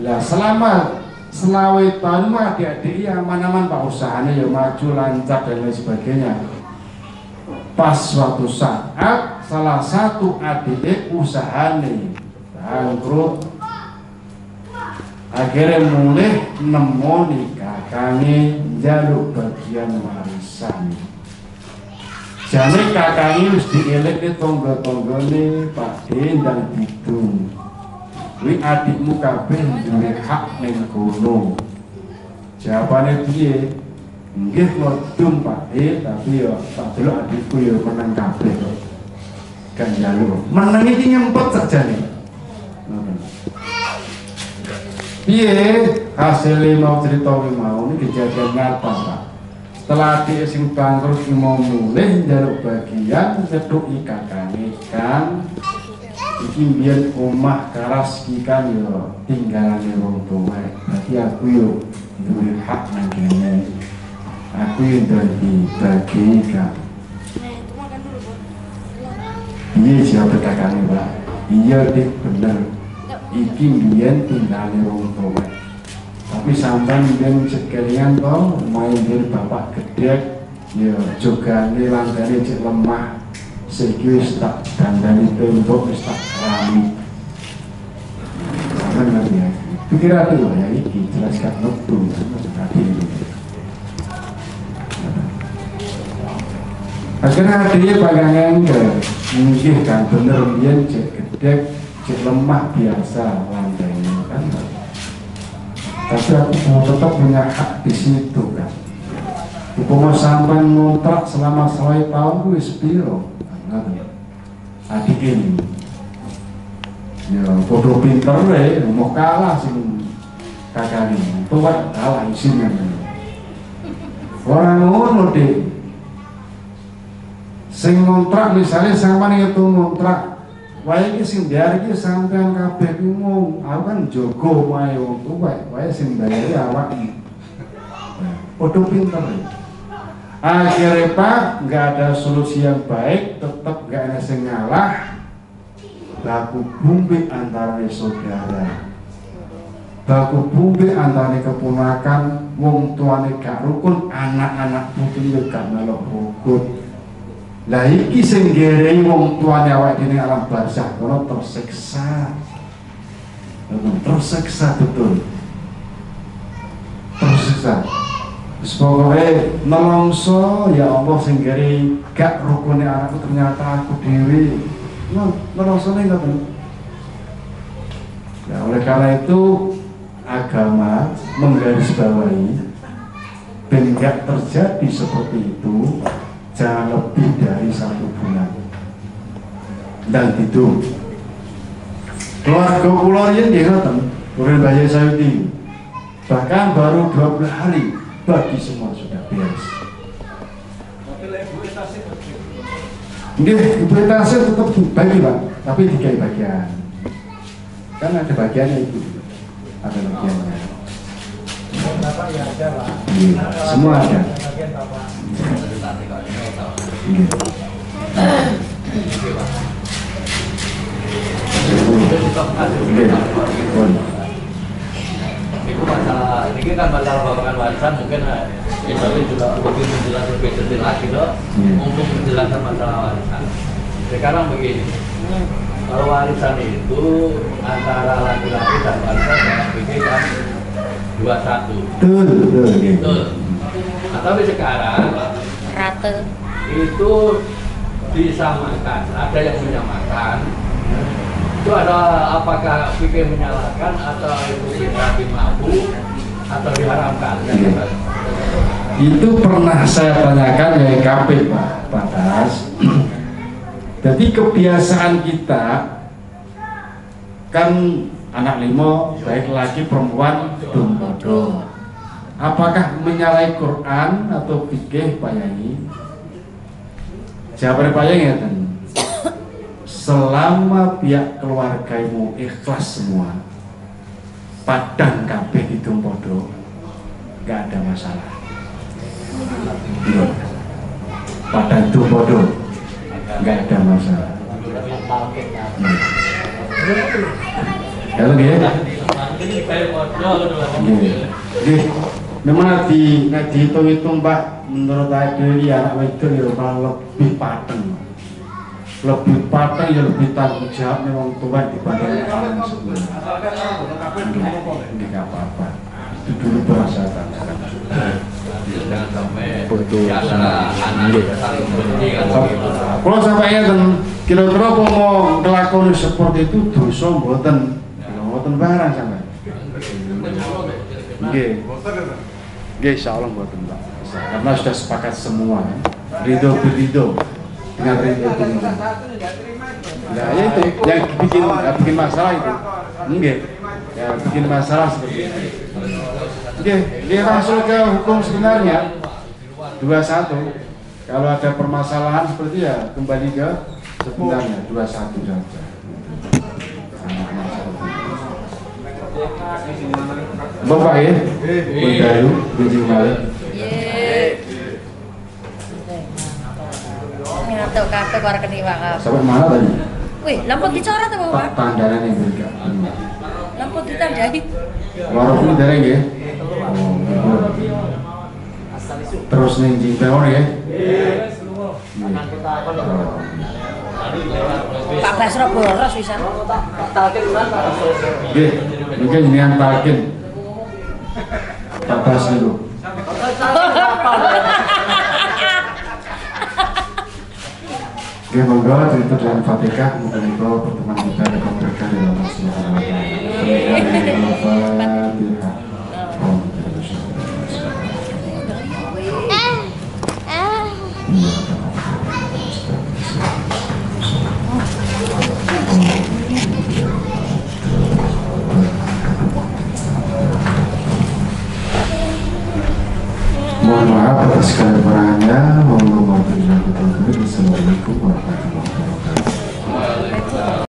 Lah selama 25 tahun mah adik-adik ya aman-aman Pak, usahanya ya maju lancar dan lain sebagainya. Pas suatu saat salah satu adike usahane bangkrut, akhirnya mulih nemoni kakange njaluk bagian warisan. Jane kakange wis dielekke tangga-tanggane, Pakde ndang didum. Kuwi adikmu kabeh duwe hak ning kono. Jawabane piye? Nggih kula dum Pakde, tapi ya tak delok adikku ya menang kabeh kok. Gak njaluk. Menang iki ngempet sakjane. Piye hasilnya mau cerita mau ini kejadian nyata Pak. Setelah adik sing bangkrut mau mulih njaluk bagian nyethuki kakange, kan iki mbiyen omah karas iki kan yo tinggalane wong tuwek. Berarti aku yo duwe hak nang kene. Aku yo dibagi kan. Piye jawab kakange Pak? Iya Dik, bener. Iki mbiyen tinggalane wong tuwek. Tapi sampean mbiyen sekalian to main biyen bapak gedhek ya jogane lantene cek lemah. Saiki wis tak dandani tembok wis tak keramik. Sampean ngerti ya. Pikir aku ya iki jelas gak metu tadi. Akhirnya adiknya bagangan ke nggih kan bener mbiyen cek gedhek cek lemah biasa lantainya kan. Tapi aku mau tetap punya hak di situ kan. Upama sampean ngontrak selama 100 tahun wis piro? Adik ini ya padha pintere mau kalah sing kakane. Tuwek kalah isin kan. Ora ngono Dik. Sing ngontrak misalnya sampean ngitung ngontrak wae iki sing bayar iki sampean kabeh ki mau, aku kan njogo omahe wong tuwek, wae sing bayari awakmu. Padha pinter. Akhirnya Pak, nggak ada solusi yang baik, tetap nggak ada sing ngalah. Baku bumbe antara saudara, baku bumbe antara keponakan, wong tuane gak rukun, anak-anak putu yo gak melok rukun. Lah iki sing ngerei wong tuane awake dhewe alam barzah kono tersiksa. Tersiksa betul. Tersiksa. Wis pokoke nelongso ya Allah sing ngerei gak rukune anakku ternyata aku dhewe. Nelongsone ngoten. Nah, oleh karena itu agama menggarisbawahi ben gak terjadi seperti itu. Jangan lebih dari 1 bulan. Dan itu keluarga kula riyen nggih ngoten, kula Mbah Yai Sayuti. Bahkan baru 20 hari bagi semua sudah beres. Nggih, ibu tasih tetap bagi Pak, tapi 3 bagian. Kan ada bagiannya itu. Ada bagiannya. Bapak ya ada Pak. Iya, semua ada. Bagian Bapak. Iya. Itu masalah, ini kan masalah babakan warisan mungkin ya, juga lebih menjelaskan lebih detail lagi loh untuk menjelaskan masalah warisan. Sekarang begini, kalau warisan itu antara laki-laki dan wanita dalam fikih kan 21. Betul, betul. Betul. Nah, tapi sekarang rata itu disamakan, ada yang menyamakan. Itu ada apakah fikih menyalahkan atau itu berarti mampu atau diharamkan? Ya. Itu pernah saya tanyakan ya KP Pak Tas. Jadi kebiasaan kita kan anak limo baik laki perempuan dum podo. Apakah menyalahi Quran atau fikih Pak Yai? Jawaban Pak Yai ngeten. Selama pihak keluargamu ikhlas semua, padang kabeh didum podo, nggak ada masalah. Padang dum podo, nggak ada masalah. Kalau nggih, nggih, Memang nek dihitung-hitung Pak, menurut saya dhewe anak wedok ya malah lebih pateng. Lebih pateng ya lebih tanggung jawab wong tua dibanding anak sebenarnya. Enggak apa-apa. Itu dulu perasaan sekarang. Jangan sampai kalau sampai ngeten kira-kira apa mau nglakoni seperti itu dosa mboten? Mboten barang sampean. Nggih. Nggih, insyaallah mboten, Pak. Karena sudah sepakat semua ya. Ridho beridho. Dengan ridho beridho. Nah, ya itu yang bikin masalah itu. Nggih. Ya, bikin masalah seperti itu. Nggih, dia masuk ke hukum sebenarnya 21. Kalau ada permasalahan seperti ya kembali ke sebenarnya 21 saja. Bapak ya, Bendayu, Benjing Malik. Ngantuk kabeh ora keniwa kabeh. Sampai mana tadi? Wih, lampun dicoret apa, Pak? Tandane ning mriki. Lampun ditandai. Loro kuwi dereng nggih. Terus ning Jimpeon nggih. Pak Basro boros wisan. Nggih, mungkin jenengan talkin. Pak Bas niku. Oke, monggo ditutup dengan Fatihah, muga-muga pertemuan kita dapat berkah dari Allah Subhanahu wa taala. Fatihah. Mohon maaf atas segala kekurangannya. Assalamualaikum warahmatullahi wabarakatuh.